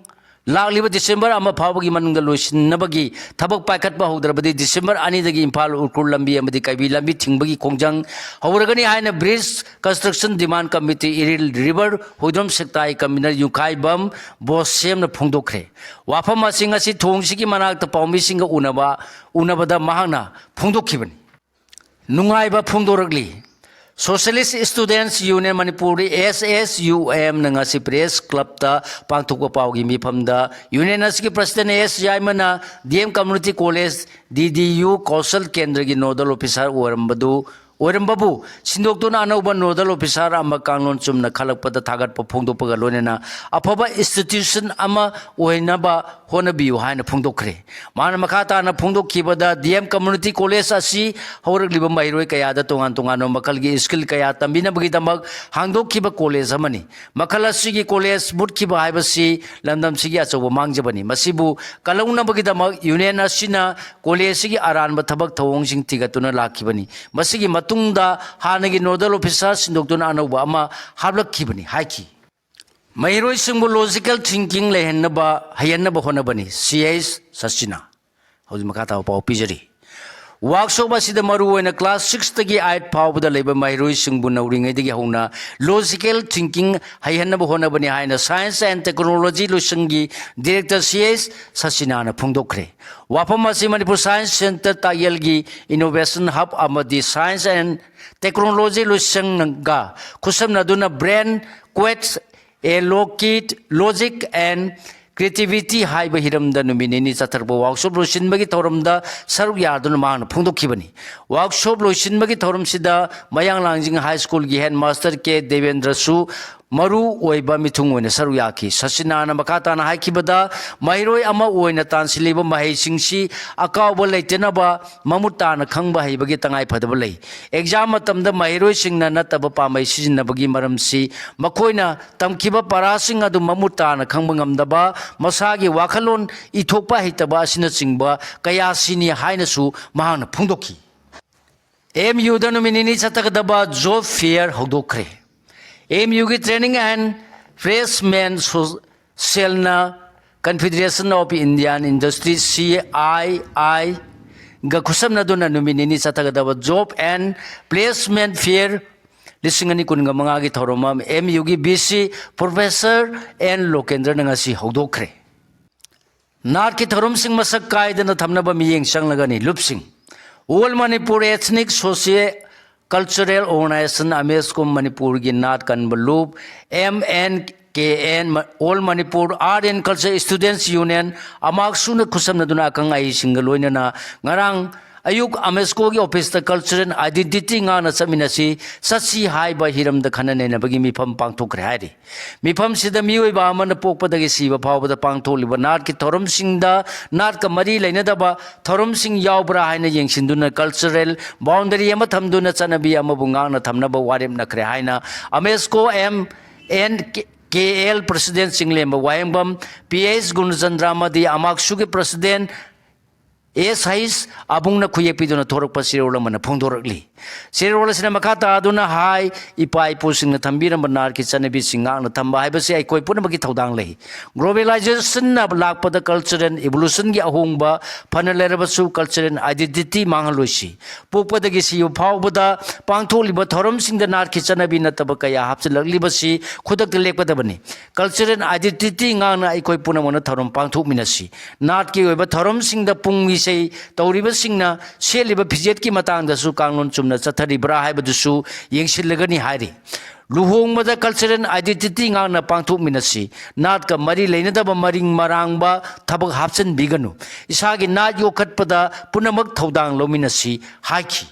ꯂꯥꯛꯂꯤꯕ ꯗꯤꯁꯦꯝꯕꯔ ꯑꯃ ꯐꯥꯎꯕꯒꯤ ꯃꯅꯨꯡꯗ ꯂꯣꯏꯁꯤꯟꯅꯕꯒꯤ ꯊꯕꯛ ꯄꯥꯏꯈꯠꯄ ꯍꯧꯗ꯭ꯔꯕꯗꯤ ꯗꯤꯁꯦꯝꯕꯔ ꯑꯅꯤꯗꯒꯤ ꯏꯝꯐꯥꯜ ꯎꯈ꯭ꯔꯨꯜ ꯂꯝꯕꯤ ꯑꯃꯗꯤ ꯀꯩꯕꯤ ꯂꯝꯕꯤ ꯊꯤꯡꯕꯒꯤ ꯈꯣꯡꯖꯪ ꯍꯧꯔꯒꯅꯤ ꯍꯥꯏꯅ Bridge Construction Demand Committee Iril river Huidrom ꯁꯛꯇꯥꯒꯤ convener ꯌꯨꯈꯥꯏꯕꯝ ꯕꯣꯁꯦꯝꯅ ꯐꯣꯡꯗꯣꯛꯈ꯭ꯔꯦ꯫ ꯋꯥꯐꯝ ꯑꯁꯤ ꯉꯁꯤ ꯊꯣꯡꯁꯤꯒꯤ ꯃꯅꯥꯛꯇ ꯄꯥꯎꯃꯤꯁꯤꯡꯒ ꯎꯅꯕ, ꯎꯅꯕꯗ ꯃꯍꯥꯛꯅ ꯐꯣꯡꯗꯣꯛꯈꯤꯕꯅꯤ꯫ ꯅꯨꯡꯉꯥꯏꯕ ꯐꯣꯡꯗꯣꯔꯛꯂꯤ꯫ Socialist Students Union ꯃꯅꯤꯄꯨꯔ, SSUMꯅ ꯉꯁꯤ Press Clubꯇ ꯄꯥꯡꯊꯣꯛꯄ ꯄꯥꯎꯒꯤ ꯃꯤꯐꯝꯗ ꯌꯨꯅꯤꯌꯟ ꯑꯁꯤꯒꯤ President S ꯌꯥꯏꯃꯅ DM Community College, DDU Kaushal ꯀꯦꯟꯗ꯭ꯔꯒꯤ nodal officer ꯑꯣꯏꯔꯝꯕꯗꯨ ꯑꯣꯏꯔꯝꯕꯕꯨ ꯁꯤꯟꯗꯣꯛꯇꯨꯅ ꯑꯅꯧꯕ nodal officer ꯑꯃ ꯀꯥꯡꯂꯣꯟ ꯆꯨꯝꯅ ꯈꯜꯂꯛꯄꯗ ꯊꯥꯒꯠꯄ ꯐꯣꯡꯗꯣꯛꯄꯒ ꯂꯣꯏꯅꯅ ꯑꯐꯕ institution ꯑꯃ ꯑꯣꯏꯅꯕ ꯍꯣꯠꯅꯕꯤꯌꯨ ꯍꯥꯏꯅ ꯐꯣꯡꯗꯣꯛꯈ꯭ꯔꯦ꯫ ꯃꯍꯥꯛꯅ ꯃꯈꯥ ꯇꯥꯅ ꯐꯣꯡꯗꯣꯛꯈꯤꯕꯗ, D M Community College ꯑꯁꯤ ꯍꯧꯔꯛꯂꯤꯕ ꯃꯍꯩꯔꯣꯏ ꯀꯌꯥꯗ ꯇꯣꯉꯥꯟ ꯇꯣꯉꯥꯟꯕ ꯃꯈꯜꯒꯤ skill ꯀꯌꯥ ꯇꯝꯕꯤꯅꯕꯒꯤꯗꯃꯛ ꯍꯥꯡꯗꯣꯛꯈꯤꯕ college ꯑꯃꯅꯤ꯫ ꯃꯈꯜ ꯑꯁꯤꯒꯤ college ꯃꯨꯠꯈꯤꯕ ꯍꯥꯏꯕꯁꯤ ꯂꯝꯗꯝꯁꯤꯒꯤ ꯑꯆꯧꯕ ꯃꯥꯡꯖꯕꯅꯤ꯫ ꯃꯁꯤꯕꯨ ꯀꯜꯍꯧꯅꯕꯒꯤꯗꯃꯛ union ꯑꯁꯤꯅ college ꯑꯁꯤꯒꯤ ꯑꯔꯥꯟꯕ ꯊꯕꯛ ꯊꯧꯑꯣꯡꯁꯤꯡ ꯊꯤꯒꯠꯇꯨꯅ ꯂꯥꯛꯈꯤꯕꯅꯤ꯫ ꯃꯁꯤꯒꯤ ꯃꯇꯨꯡꯗ ꯍꯥꯟꯅꯒꯤ nodal officer ꯁꯤꯟꯗꯣꯛꯇꯨꯅ ꯑꯅꯧꯕ ꯑꯃ ꯍꯥꯞꯂꯛꯈꯤꯕꯅꯤ ꯍꯥꯏꯈꯤ꯫ ꯃꯍꯩꯔꯣꯏꯁꯤꯡꯕꯨ logical thinking ꯂꯩꯍꯟꯅꯕ, ꯍꯩꯍꯟꯅꯕ ꯍꯣꯠꯅꯕꯅꯤ, C H ꯁꯆꯤꯅꯥ꯫ ꯍꯧꯖꯤꯛ ꯃꯈꯥ ꯇꯥꯕ ꯄꯥꯎ ꯄꯤꯖꯔꯤ꯫ Workshop ꯑꯁꯤꯗ ꯃꯔꯨꯑꯣꯏꯅ class six ꯇꯒꯤ eight ꯐꯥꯎꯕꯗ ꯂꯩꯕ ꯃꯍꯩꯔꯣꯏꯁꯤꯡꯕꯨ ꯅꯧꯔꯤꯉꯩꯗꯒꯤ ꯍꯧꯅ logical thinking ꯍꯩꯍꯟꯅꯕ ꯍꯣꯠꯅꯕꯅꯤ ꯍꯥꯏꯅ Science and Technology ꯂꯣꯏꯁꯪꯒꯤ director C H ꯁꯆꯤꯅꯥꯅ ꯐꯣꯡꯗꯣꯛꯈ꯭ꯔꯦ꯫ ꯋꯥꯐꯝ ꯑꯁꯤ Manipur Science Centre ꯇꯥꯛꯌꯦꯜꯒꯤ innovation hub ꯑꯃꯗꯤ Science and Technology ꯂꯣꯏꯁꯪꯒ ꯈꯨꯠꯁꯝꯅꯗꯨꯅ Brain Quest, A Lockheed Logic and Creativity ꯍꯥꯏꯕ ꯍꯤꯔꯝꯗ ꯅꯨꯃꯤꯠ ꯅꯤꯅꯤ ꯆꯠꯊꯔꯛꯄ workshop ꯂꯣꯏꯁꯤꯟꯕꯒꯤ ꯊꯧꯔꯝꯗ ꯁꯔꯨꯛ ꯌꯥꯗꯨꯅ ꯃꯍꯥꯛꯅ ꯐꯣꯡꯗꯣꯛꯈꯤꯕꯅꯤ꯫ Workshop ꯂꯣꯏꯁꯤꯟꯕꯒꯤ ꯊꯧꯔꯝꯁꯤꯗ ꯃꯌꯥꯡ ꯂꯥꯡꯖꯤꯡ High School ꯒꯤ headmaster K ꯗꯦꯕꯦꯟꯗ꯭ꯔꯁꯨ ꯃꯔꯨ ꯑꯣꯏꯕ ꯃꯤꯊꯨꯡ ꯑꯣꯏꯅ ꯁꯔꯨꯛ ꯌꯥꯈꯤ꯫ ꯁꯆꯤꯅꯥꯅ ꯃꯈꯥ ꯇꯥꯅ ꯍꯥꯏꯈꯤꯕꯗ, ꯃꯍꯩꯔꯣꯏ ꯑꯃ ꯑꯣꯏꯅ ꯇꯥꯟꯁꯤꯜꯂꯤꯕ ꯃꯍꯩꯁꯤꯡꯁꯤ ꯑꯀꯥꯎꯕ ꯂꯩꯇꯅꯕ ꯃꯃꯨꯠ ꯇꯥꯅ ꯈꯪꯕ ꯍꯩꯕꯒꯤ ꯇꯉꯥꯏ ꯐꯗꯕ ꯂꯩ꯫ Exam ꯃꯇꯝꯗ ꯃꯍꯩꯔꯣꯏꯁꯤꯡꯅ ꯅꯠꯇꯕ ꯄꯥꯝꯕꯩ ꯁꯤꯖꯤꯟꯅꯕꯒꯤ ꯃꯔꯝꯁꯤ ꯃꯈꯣꯏꯅ ꯇꯝꯈꯤꯕ ꯄꯔꯥꯁꯤꯡ ꯑꯗꯨ ꯃꯃꯨꯠ ꯇꯥꯅ ꯈꯪꯕ ꯉꯝꯗꯕ, ꯃꯁꯥꯒꯤ ꯋꯥꯈꯜꯂꯣꯟ ꯏꯊꯣꯛꯄ ꯍꯩꯇꯕ ꯑꯁꯤꯅꯆꯤꯡꯕ ꯀꯌꯥꯁꯤꯅꯤ ꯍꯥꯏꯅꯁꯨ ꯃꯍꯥꯛꯅ ꯐꯣꯡꯗꯣꯛꯈꯤ꯫ M U ꯗ ꯅꯨꯃꯤꯠ ꯅꯤꯅꯤ ꯆꯠꯊꯒꯗꯕ job fair ꯍꯧꯗꯣꯛꯈ꯭ꯔꯦ꯫ M U ꯒꯤ Training and Placement Cell ꯅ Confederation of Indian Industry, C I I, ꯒ ꯈꯨꯠꯁꯝꯅꯗꯨꯅ ꯅꯨꯃꯤꯠ ꯅꯤꯅꯤ ꯆꯠꯊꯒꯗꯕ Job and Placement Fair ꯂꯤꯁꯤꯡ ꯑꯅꯤ ꯀꯨꯟꯒ ꯃꯉꯥꯒꯤ ꯊꯧꯔꯝ ꯑꯃ M U ꯒꯤ V C Professor N ꯂꯣꯀꯦꯟꯗ꯭ꯔꯅ ꯉꯁꯤ ꯍꯧꯗꯣꯛꯈ꯭ꯔꯦ꯫ ꯅꯥꯠꯀꯤ ꯊꯧꯔꯝꯁꯤꯡ ꯃꯁꯛ ꯀꯥꯏꯗꯅ ꯊꯝꯅꯕ ꯃꯤꯠꯌꯦꯡ ꯆꯪꯂꯒꯅꯤ꯫ ꯂꯨꯞꯁꯤꯡ꯫ All Manipur Ethnic Socio Cultural Organization, ꯑꯃꯦꯁꯀꯣꯝ, ꯃꯅꯤꯄꯨꯔꯒꯤ ꯅꯥꯠ ꯀꯟꯕ ꯂꯨꯞ, M N K N, All Manipur Art and Culture Students Union, ꯑꯃꯥꯛꯁꯨꯅ ꯈꯨꯠꯁꯝꯅꯗꯨꯅ ꯑꯈꯪ ꯑꯍꯩꯁꯤꯡꯒ ꯂꯣꯏꯅꯅ ꯉꯔꯥꯡ ꯑꯌꯨꯛ ꯑꯃꯦꯁꯀꯣꯒꯤ ꯑꯣꯐꯤꯁꯇ ꯀꯜꯆꯔꯦꯜ ꯑꯥꯏꯗꯦꯟꯇꯤꯇꯤ ꯉꯥꯛꯅ ꯆꯠꯃꯤꯟꯅꯁꯤ, ꯆꯠꯁꯤ ꯍꯥꯏꯕ ꯍꯤꯔꯝꯗ ꯈꯟꯅ ꯅꯩꯅꯕꯒꯤ ꯃꯤꯐꯝ ꯄꯥꯡꯊꯣꯛꯈ꯭ꯔꯦ ꯍꯥꯏꯔꯤ꯫ ꯃꯤꯐꯝꯁꯤꯗ ꯃꯤꯑꯣꯏꯕ ꯑꯃꯅ ꯄꯣꯛꯄꯗꯒꯤ ꯁꯤꯕ ꯐꯥꯎꯕꯗ ꯄꯥꯡꯊꯣꯛꯂꯤꯕ ꯅꯥꯠꯀꯤ ꯊꯧꯔꯝꯁꯤꯡꯗ ꯅꯥꯠꯀ ꯃꯔꯤ ꯂꯩꯅꯗꯕ ꯊꯧꯔꯝꯁꯤꯡ ꯌꯥꯎꯕ꯭ꯔꯥ ꯍꯥꯏꯅ ꯌꯦꯡꯁꯤꯟꯗꯨꯅ ꯀꯜꯆꯔꯦꯜ ꯕꯥꯎꯟꯗꯔꯤ ꯑꯃ ꯊꯝꯗꯨꯅ ꯆꯠꯅꯕꯤ ꯑꯃꯕꯨ ꯉꯥꯛꯅ ꯊꯝꯅꯕ ꯋꯥꯔꯦꯞꯅꯈ꯭ꯔꯦ ꯍꯥꯏꯅ ꯑꯃꯦꯁꯀꯣ M N K L president Chinglemba Wahengbam, P H Gunachandra ꯑꯃꯗꯤ ꯑꯃꯥꯛꯁꯨꯒꯤ ꯄ꯭ꯔꯁꯤꯗꯦꯟ ꯑꯦꯁ ꯍꯩꯁ ꯑꯕꯨꯡꯅ ꯈꯨꯌꯦꯛ ꯄꯤꯗꯨꯅ ꯊꯣꯔꯛꯄ ꯆꯦꯔꯣꯜ ꯑꯃꯅ ꯐꯣꯡꯗꯣꯔꯛꯂꯤ꯫ ꯆꯦꯔꯣꯜ ꯑꯁꯤꯅ ꯃꯈꯥ ꯇꯥꯗꯨꯅ ꯍꯥꯏ, ꯏꯄꯥ ꯏꯄꯨꯁꯤꯡꯅ ꯊꯝꯕꯤꯔꯝꯕ ꯅꯥꯠꯀꯤ ꯆꯠꯅꯕꯤꯁꯤꯡ ꯉꯥꯛꯅ ꯊꯝꯕ ꯍꯥꯏꯕꯁꯤ ꯑꯩꯈꯣꯏ ꯄꯨꯝꯅꯃꯛꯀꯤ ꯊꯧꯗꯥꯡ ꯂꯩ꯫ ꯒ꯭ꯂꯣꯕꯦꯂꯥꯏꯖꯦꯁꯟꯅ ꯂꯥꯛꯄꯗ ꯀꯜꯆꯔꯦꯜ ꯏꯚꯣꯂꯨꯁꯟꯒꯤ ꯑꯍꯣꯡꯕ ꯐꯅ ꯂꯩꯔꯕꯁꯨ ꯀꯜꯆꯔꯦꯜ ꯑꯥꯏꯗꯦꯟꯇꯤꯇꯤ ꯃꯥꯡꯍꯜꯂꯣꯏꯁꯤ꯫ ꯄꯣꯛꯄꯗꯒꯤ ꯁꯤꯕ ꯐꯥꯎꯕꯗ ꯄꯥꯡꯊꯣꯛꯂꯤꯕ ꯊꯧꯔꯝꯁꯤꯡꯗ ꯅꯥꯠꯀꯤ ꯆꯠꯅꯕꯤ ꯅꯠꯇꯕ ꯀꯌꯥ ꯍꯥꯞꯆꯤꯜꯂꯛꯂꯤꯕꯁꯤ ꯈꯨꯗꯛꯇ ꯂꯦꯞꯀꯗꯕꯅꯤ꯫ ꯀꯜꯆꯔꯦꯜ ꯑꯥꯏꯗꯦꯟꯇꯤꯇꯤ ꯉꯥꯛꯅ ꯑꯩꯈꯣꯏ ꯄꯨꯝꯅꯃꯛꯅ ꯊꯧꯔꯝ ꯄꯥꯡꯊꯣꯛꯃꯤꯟꯅꯁꯤ꯫ ꯅꯥꯠꯀꯤ ꯑꯣꯏꯕ ꯊꯧꯔꯝꯁꯤꯡꯗ ꯄꯨꯡ ꯏꯁꯩ ꯇꯧꯔꯤꯕꯁꯤꯡꯅ ꯁꯦꯠꯂꯤꯕ ꯐꯤꯖꯦꯠꯀꯤ ꯃꯇꯥꯡꯗꯁꯨ ꯀꯥꯡꯂꯣꯟ ꯆꯨꯝꯅ ꯆꯠꯊꯔꯤꯕ꯭ꯔꯥ ꯍꯥꯏꯕꯗꯨꯁꯨ ꯌꯦꯡꯁꯤꯜꯂꯒꯅꯤ ꯍꯥꯏꯔꯤ꯫ ꯂꯨꯍꯣꯡꯕꯗ ꯀꯜꯆꯔꯦꯜ ꯑꯥꯏꯗꯦꯟꯇꯤꯇꯤ ꯉꯥꯛꯅ ꯄꯥꯡꯊꯣꯛꯃꯤꯟꯅꯁꯤ꯫ ꯅꯥꯠꯀ ꯃꯔꯤ ꯂꯩꯅꯗꯕ ꯃꯔꯤꯡ ꯃꯔꯥꯡꯕ ꯊꯕꯛ ꯍꯥꯞꯆꯤꯟꯕꯤꯒꯅꯨ꯫ ꯏꯁꯥꯒꯤ ꯅꯥꯠ ꯌꯣꯛꯈꯠꯄꯗ ꯄꯨꯝꯅꯃꯛ ꯊꯧꯗꯥꯡ ꯂꯧꯃꯤꯟꯅꯁꯤ ꯍꯥꯏꯈꯤ꯫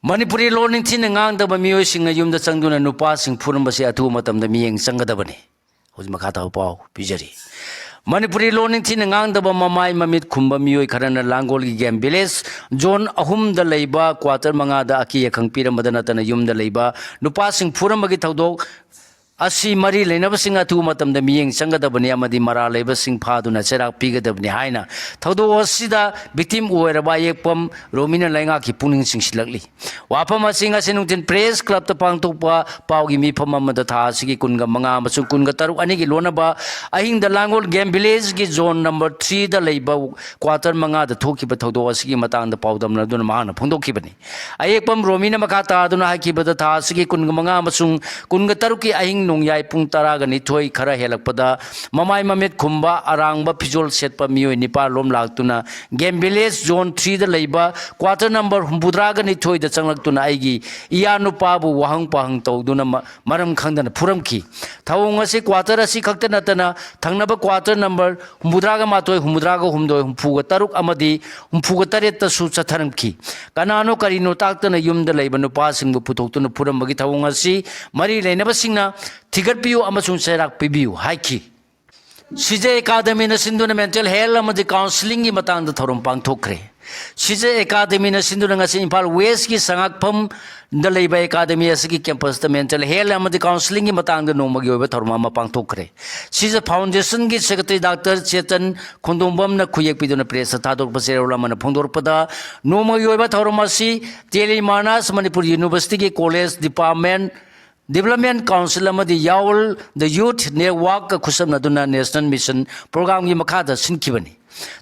ꯃꯅꯤꯄꯨꯔꯤ ꯂꯣꯟ ꯅꯤꯡꯊꯤꯅ ꯉꯥꯡꯗꯕ ꯃꯤꯑꯣꯏꯁꯤꯡꯅ ꯌꯨꯝꯗ ꯆꯪꯗꯨꯅ ꯅꯨꯄꯥꯁꯤꯡ ꯐꯨꯔꯝꯕꯁꯤ ꯑꯊꯨꯕ ꯃꯇꯝꯗ ꯃꯤꯠꯌꯦꯡ ꯆꯪꯒꯗꯕꯅꯤ꯫ ꯍꯧꯖꯤꯛ ꯃꯈꯥ ꯇꯥꯕ ꯄꯥꯎ ꯄꯤꯖꯔꯤ꯫ ꯃꯅꯤꯄꯨꯔꯤ ꯂꯣꯟ ꯅꯤꯡꯊꯤꯅ ꯉꯥꯡꯗꯕ ꯃꯃꯥꯏ ꯃꯃꯤꯠ ꯈꯨꯝꯕ ꯃꯤꯑꯣꯏ ꯈꯔꯅ ꯂꯥꯡꯒꯣꯜꯒꯤ ꯒꯦꯝ ꯚꯤꯂꯦꯖ ꯖꯣꯟ ꯑꯍꯨꯝꯗ ꯂꯩꯕ ꯀ꯭ꯋꯥꯇꯔ ꯃꯉꯥꯗ ꯑꯀꯤ ꯑꯈꯪ ꯄꯤꯔꯝꯕꯗ ꯅꯠꯇꯅ ꯌꯨꯝꯗ ꯂꯩꯕ ꯅꯨꯄꯥꯁꯤꯡ ꯐꯨꯔꯝꯕꯒꯤ ꯊꯧꯗꯣꯛ ꯑꯁꯤ ꯃꯔꯤ ꯂꯩꯅꯕꯁꯤꯡ ꯑꯊꯨꯕ ꯃꯇꯝꯗ ꯃꯤꯠꯌꯦꯡ ꯆꯪꯒꯗꯕꯅꯤ ꯑꯃꯗꯤ ꯃꯔꯥꯜ ꯂꯩꯕꯁꯤꯡ ꯐꯥꯗꯨꯅ ꯆꯩꯔꯥꯛ ꯄꯤꯒꯗꯕꯅꯤ ꯍꯥꯏꯅ ꯊꯧꯗꯣꯛ ꯑꯁꯤꯗ ꯚꯤꯛꯇꯤꯝ ꯑꯣꯏꯔꯕ ꯑꯌꯦꯛꯄꯝ ꯔꯣꯃꯤꯅ ꯂꯩꯉꯥꯛꯀꯤ ꯄꯨꯛꯅꯤꯡ ꯆꯤꯡꯁꯤꯜꯂꯛꯂꯤ꯫ ꯋꯥꯐꯝ ꯑꯁꯤ ꯉꯁꯤ ꯅꯨꯡꯊꯤꯜ ꯄ꯭ꯔꯦꯁ ꯀ꯭ꯂꯕꯇ ꯄꯥꯡꯊꯣꯛꯄ ꯄꯥꯎꯒꯤ ꯃꯤꯐꯝ ꯑꯃꯗ ꯊꯥ ꯑꯁꯤꯒꯤ ꯀꯨꯟꯒ ꯃꯉꯥ ꯑꯃꯁꯨꯡ ꯀꯨꯟꯒ ꯇꯔꯨꯛ ꯑꯅꯤꯒꯤ ꯂꯣꯟꯅꯕ ꯑꯍꯤꯡꯗ ꯂꯥꯡꯒꯣꯜ ꯒꯦꯝ ꯚꯤꯂꯦꯖꯒꯤ ꯖꯣꯟ ꯅꯝꯕꯔ ꯊ꯭ꯔꯤꯗ ꯂꯩꯕ ꯀ꯭ꯋꯥꯇꯔ ꯃꯉꯥꯗ ꯊꯣꯛꯈꯤꯕ ꯊꯧꯗꯣꯛ ꯑꯁꯤꯒꯤ ꯃꯇꯥꯡꯗ ꯄꯥꯎꯗꯝꯅꯗꯨꯅ ꯃꯍꯥꯛꯅ ꯐꯣꯡꯗꯣꯛꯈꯤꯕꯅꯤ꯫ ꯑꯌꯦꯛꯄꯝ ꯔꯣꯃꯤꯅ ꯃꯈꯥ ꯇꯥꯗꯨꯅ ꯍꯥꯏꯈꯤꯕꯗ ꯊꯥ ꯑꯁꯤꯒꯤ ꯀꯨꯟꯒ ꯃꯉꯥ ꯑꯃꯁꯨꯡ ꯀꯨꯟꯒ ꯇꯔꯨꯛꯀꯤ ꯑꯍꯤꯡ ꯅꯣꯡꯌꯥꯏ ꯄꯨꯡ ꯇꯔꯥꯒ ꯅꯤꯊꯣꯏ ꯈꯔ ꯍꯦꯜꯂꯛꯄꯗ ꯃꯃꯥꯏ ꯃꯃꯤꯠ ꯈꯨꯝꯕ ꯑꯔꯥꯡꯕ ꯐꯤꯖꯣꯜ ꯁꯦꯠꯄ ꯃꯤꯑꯣꯏ ꯅꯤꯄꯥꯜ ꯂꯣꯝ ꯂꯥꯛꯇꯨꯅ Game Village Zone three ꯗ ꯂꯩꯕ quarter number ꯍꯨꯝꯐꯨꯇꯔꯥꯒ ꯅꯤꯊꯣꯏꯗ ꯆꯪꯂꯛꯇꯨꯅ ꯑꯩꯒꯤ ꯏꯌꯥ ꯅꯨꯄꯥꯕꯨ ꯋꯥꯍꯪ ꯄꯥꯍꯪ ꯇꯧꯗꯨꯅ ꯃ-, ꯃꯔꯝ ꯈꯪꯗꯅ ꯐꯨꯔꯝꯈꯤ꯫ ꯊꯧꯑꯣꯡ ꯑꯁꯤ quarter ꯑꯁꯤ ꯈꯛꯇ ꯅꯠꯇꯅ ꯊꯪꯅꯕ quarter number ꯍꯨꯝꯐꯨꯇꯔꯥꯒ ꯃꯥꯊꯣꯏ, ꯍꯨꯝꯐꯨꯇꯔꯥꯒ ꯍꯨꯝꯗꯣꯏ, ꯍꯨꯝꯐꯨꯒ ꯇꯔꯨꯛ ꯑꯃꯗꯤ ꯍꯨꯝꯐꯨꯒ ꯇꯔꯦꯠꯇꯁꯨ ꯆꯠꯊꯔꯝꯈꯤ꯫ ꯀꯅꯥꯅꯣ ꯀꯔꯤꯅꯣ ꯇꯥꯛꯇꯅ ꯌꯨꯝꯗ ꯂꯩꯕ ꯅꯨꯄꯥꯁꯤꯡꯕꯨ ꯄꯨꯊꯣꯛꯇꯨꯅ ꯐꯨꯔꯝꯕꯒꯤ ꯊꯧꯑꯣꯡ ꯑꯁꯤ ꯃꯔꯤ ꯂꯩꯅꯕꯁꯤꯡꯅ ꯊꯤꯒꯠꯄꯤꯌꯨ ꯑꯃꯁꯨꯡ ꯆꯩꯔꯥꯛ ꯄꯤꯕꯤꯌꯨ ꯍꯥꯏꯈꯤ꯫ ꯁꯤꯖꯦ ꯑꯦꯀꯥꯗꯃꯤꯅ ꯁꯤꯟꯗꯨꯅ mental health ꯑꯃꯗꯤ counselling ꯒꯤ ꯃꯇꯥꯡꯗ ꯊꯧꯔꯝ ꯄꯥꯡꯊꯣꯛꯈ꯭ꯔꯦ꯫ ꯁꯤꯖꯦ ꯑꯦꯀꯥꯗꯃꯤꯅ ꯁꯤꯟꯗꯨꯅ ꯉꯁꯤ ꯏꯝꯐꯥꯜ West ꯀꯤ ꯁꯉꯥꯛꯐꯝꯗ ꯂꯩꯕ ꯑꯦꯀꯥꯗꯃꯤ ꯑꯁꯤꯒꯤ campus ꯇ mental health ꯑꯃꯗꯤ counselling ꯒꯤ ꯃꯇꯥꯡꯗ ꯅꯣꯡꯃꯒꯤ ꯑꯣꯏꯕ ꯊꯧꯔꯝ ꯑꯃ ꯄꯥꯡꯊꯣꯛꯈ꯭ꯔꯦ꯫ ꯁꯤꯖꯦ Foundation ꯒꯤ secretary Doctor ꯆꯦꯇꯟ ꯈꯣꯡꯗꯣꯝꯕꯝꯅ ꯈꯨꯌꯦꯛ ꯄꯤꯗꯨꯅ press ꯇ ꯊꯥꯗꯣꯔꯛꯄ ꯆꯦꯔꯣꯜ ꯑꯃꯅ ꯐꯣꯡꯗꯣꯔꯛꯄꯗ, ꯅꯣꯡꯃꯒꯤ ꯑꯣꯏꯕ ꯊꯧꯔꯝ ꯑꯁꯤ ꯇꯦꯂꯤ ꯃꯥꯅꯥꯁ ꯃꯅꯤꯄꯨꯔ University ꯒꯤ College Department Development Council ꯑꯃꯗꯤ ꯌꯥꯎꯜ The Youth Network ꯀ ꯈꯨꯠꯁꯝꯅꯗꯨꯅ National Mission Program ꯒꯤ ꯃꯈꯥꯗ ꯁꯤꯟꯈꯤꯕꯅꯤ꯫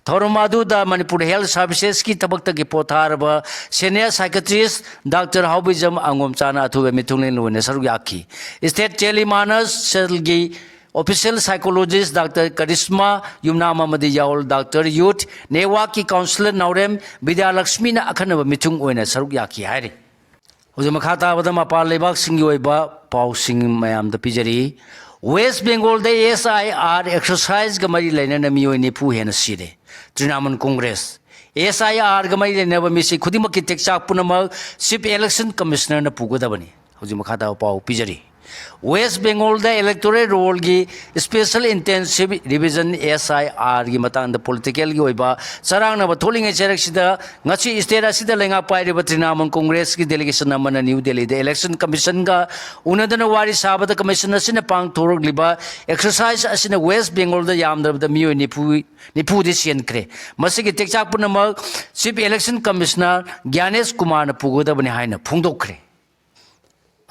ꯊꯧꯔꯝ ꯑꯗꯨꯗ ꯃꯅꯤꯄꯨꯔ Health Services ꯀꯤ ꯊꯕꯛꯇꯒꯤ ꯄꯣꯊꯥꯔꯕ senior psychiatrist Doctor ꯍꯥꯎꯕꯤꯖꯝ ꯑꯉꯣꯝꯆꯥꯅ ꯑꯊꯣꯏꯕ ꯃꯤꯊꯨꯡꯂꯦꯟ ꯑꯣꯏꯅ ꯁꯔꯨꯛ ꯌꯥꯈꯤ꯫ State Tele Manas Cell ꯒꯤ official psychologist Doctor ꯀꯔꯤꯁꯃꯥ ꯌꯨꯝꯅꯥꯝ ꯑꯃꯗꯤ ꯌꯥꯎꯜ Doctor Youth Network ꯀꯤ councillor ꯅꯥꯎꯔꯦꯝ ꯕꯤꯗ꯭ꯌꯥꯂꯛꯁꯃꯤꯅ ꯑꯈꯟꯅꯕ ꯃꯤꯊꯨꯡ ꯑꯣꯏꯅ ꯁꯔꯨꯛ ꯌꯥꯈꯤ ꯍꯥꯏꯔꯤ꯫ ꯍꯧꯖꯤꯛ ꯃꯈꯥ ꯇꯥꯕꯗ ꯃꯄꯥꯟ ꯂꯩꯕꯥꯛꯁꯤꯡꯒꯤ ꯑꯣꯏꯕ ꯄꯥꯎꯁꯤꯡ ꯃꯌꯥꯝꯗ ꯄꯤꯖꯔꯤ꯫ West Bengal the S I R exercise ꯒ ꯃꯔꯤ ꯂꯩꯅꯅ ꯃꯤꯑꯣꯏ ꯅꯤꯐꯨ ꯍꯦꯟꯅ ꯁꯤꯔꯦ꯫ Trinamool Congress. S I R ꯒ ꯃꯔꯤ ꯂꯩꯅꯕ ꯃꯤꯁꯤ ꯈꯨꯗꯤꯡꯃꯛꯀꯤ ꯇꯦꯛꯆꯥꯛ ꯄꯨꯝꯅꯃꯛ Chief Election Commissioner ꯅ ꯄꯨꯒꯗꯕꯅꯤ꯫ ꯍꯧꯖꯤꯛ ꯃꯈꯥ ꯇꯥꯕ ꯄꯥꯎ ꯄꯤꯖꯔꯤ꯫ West Bengal ꯗ electoral roll ꯒꯤ Special Intensive Revision, S I R ꯒꯤ ꯃꯇꯥꯡꯗ political ꯒꯤ ꯑꯣꯏꯕ ꯆꯔꯥꯡꯅꯕ ꯊꯣꯛꯂꯤꯉꯩ ꯆꯩꯔꯛꯁꯤꯗ ꯉꯁꯤ state ꯑꯁꯤꯗ ꯂꯩꯉꯥꯛ ꯄꯥꯏꯔꯤꯕ ꯇ꯭ꯔꯤꯅꯥꯃꯨꯜ ꯀꯣꯡꯒ꯭ꯔꯦꯁꯀꯤ delegation ꯑꯃꯅ ꯅ꯭ꯌꯨ ꯗꯦꯜꯂꯤꯗ election commission ꯒ ꯎꯅꯗꯨꯅ ꯋꯥꯔꯤ ꯁꯥꯕꯗ commission ꯑꯁꯤꯅ ꯄꯥꯡꯊꯣꯔꯛꯂꯤꯕ exercise ꯑꯁꯤꯅ West Bengal ꯗ ꯌꯥꯝꯗ꯭ꯔꯕꯗ ꯃꯤꯑꯣꯏ ꯅꯤꯐꯨ, ꯅꯤꯐꯨꯗꯤ ꯁꯤꯍꯟꯈ꯭ꯔꯦ꯫ ꯃꯁꯤꯒꯤ ꯇꯦꯛꯆꯥꯛ ꯄꯨꯝꯅꯃꯛ Chief Election Commissioner ꯒ꯭ꯌꯥꯅꯦꯁ ꯀꯨꯃꯥꯔꯅ ꯄꯨꯒꯗꯕꯅꯤ ꯍꯥꯏꯅ ꯐꯣꯡꯗꯣꯛꯈ꯭ꯔꯦ꯫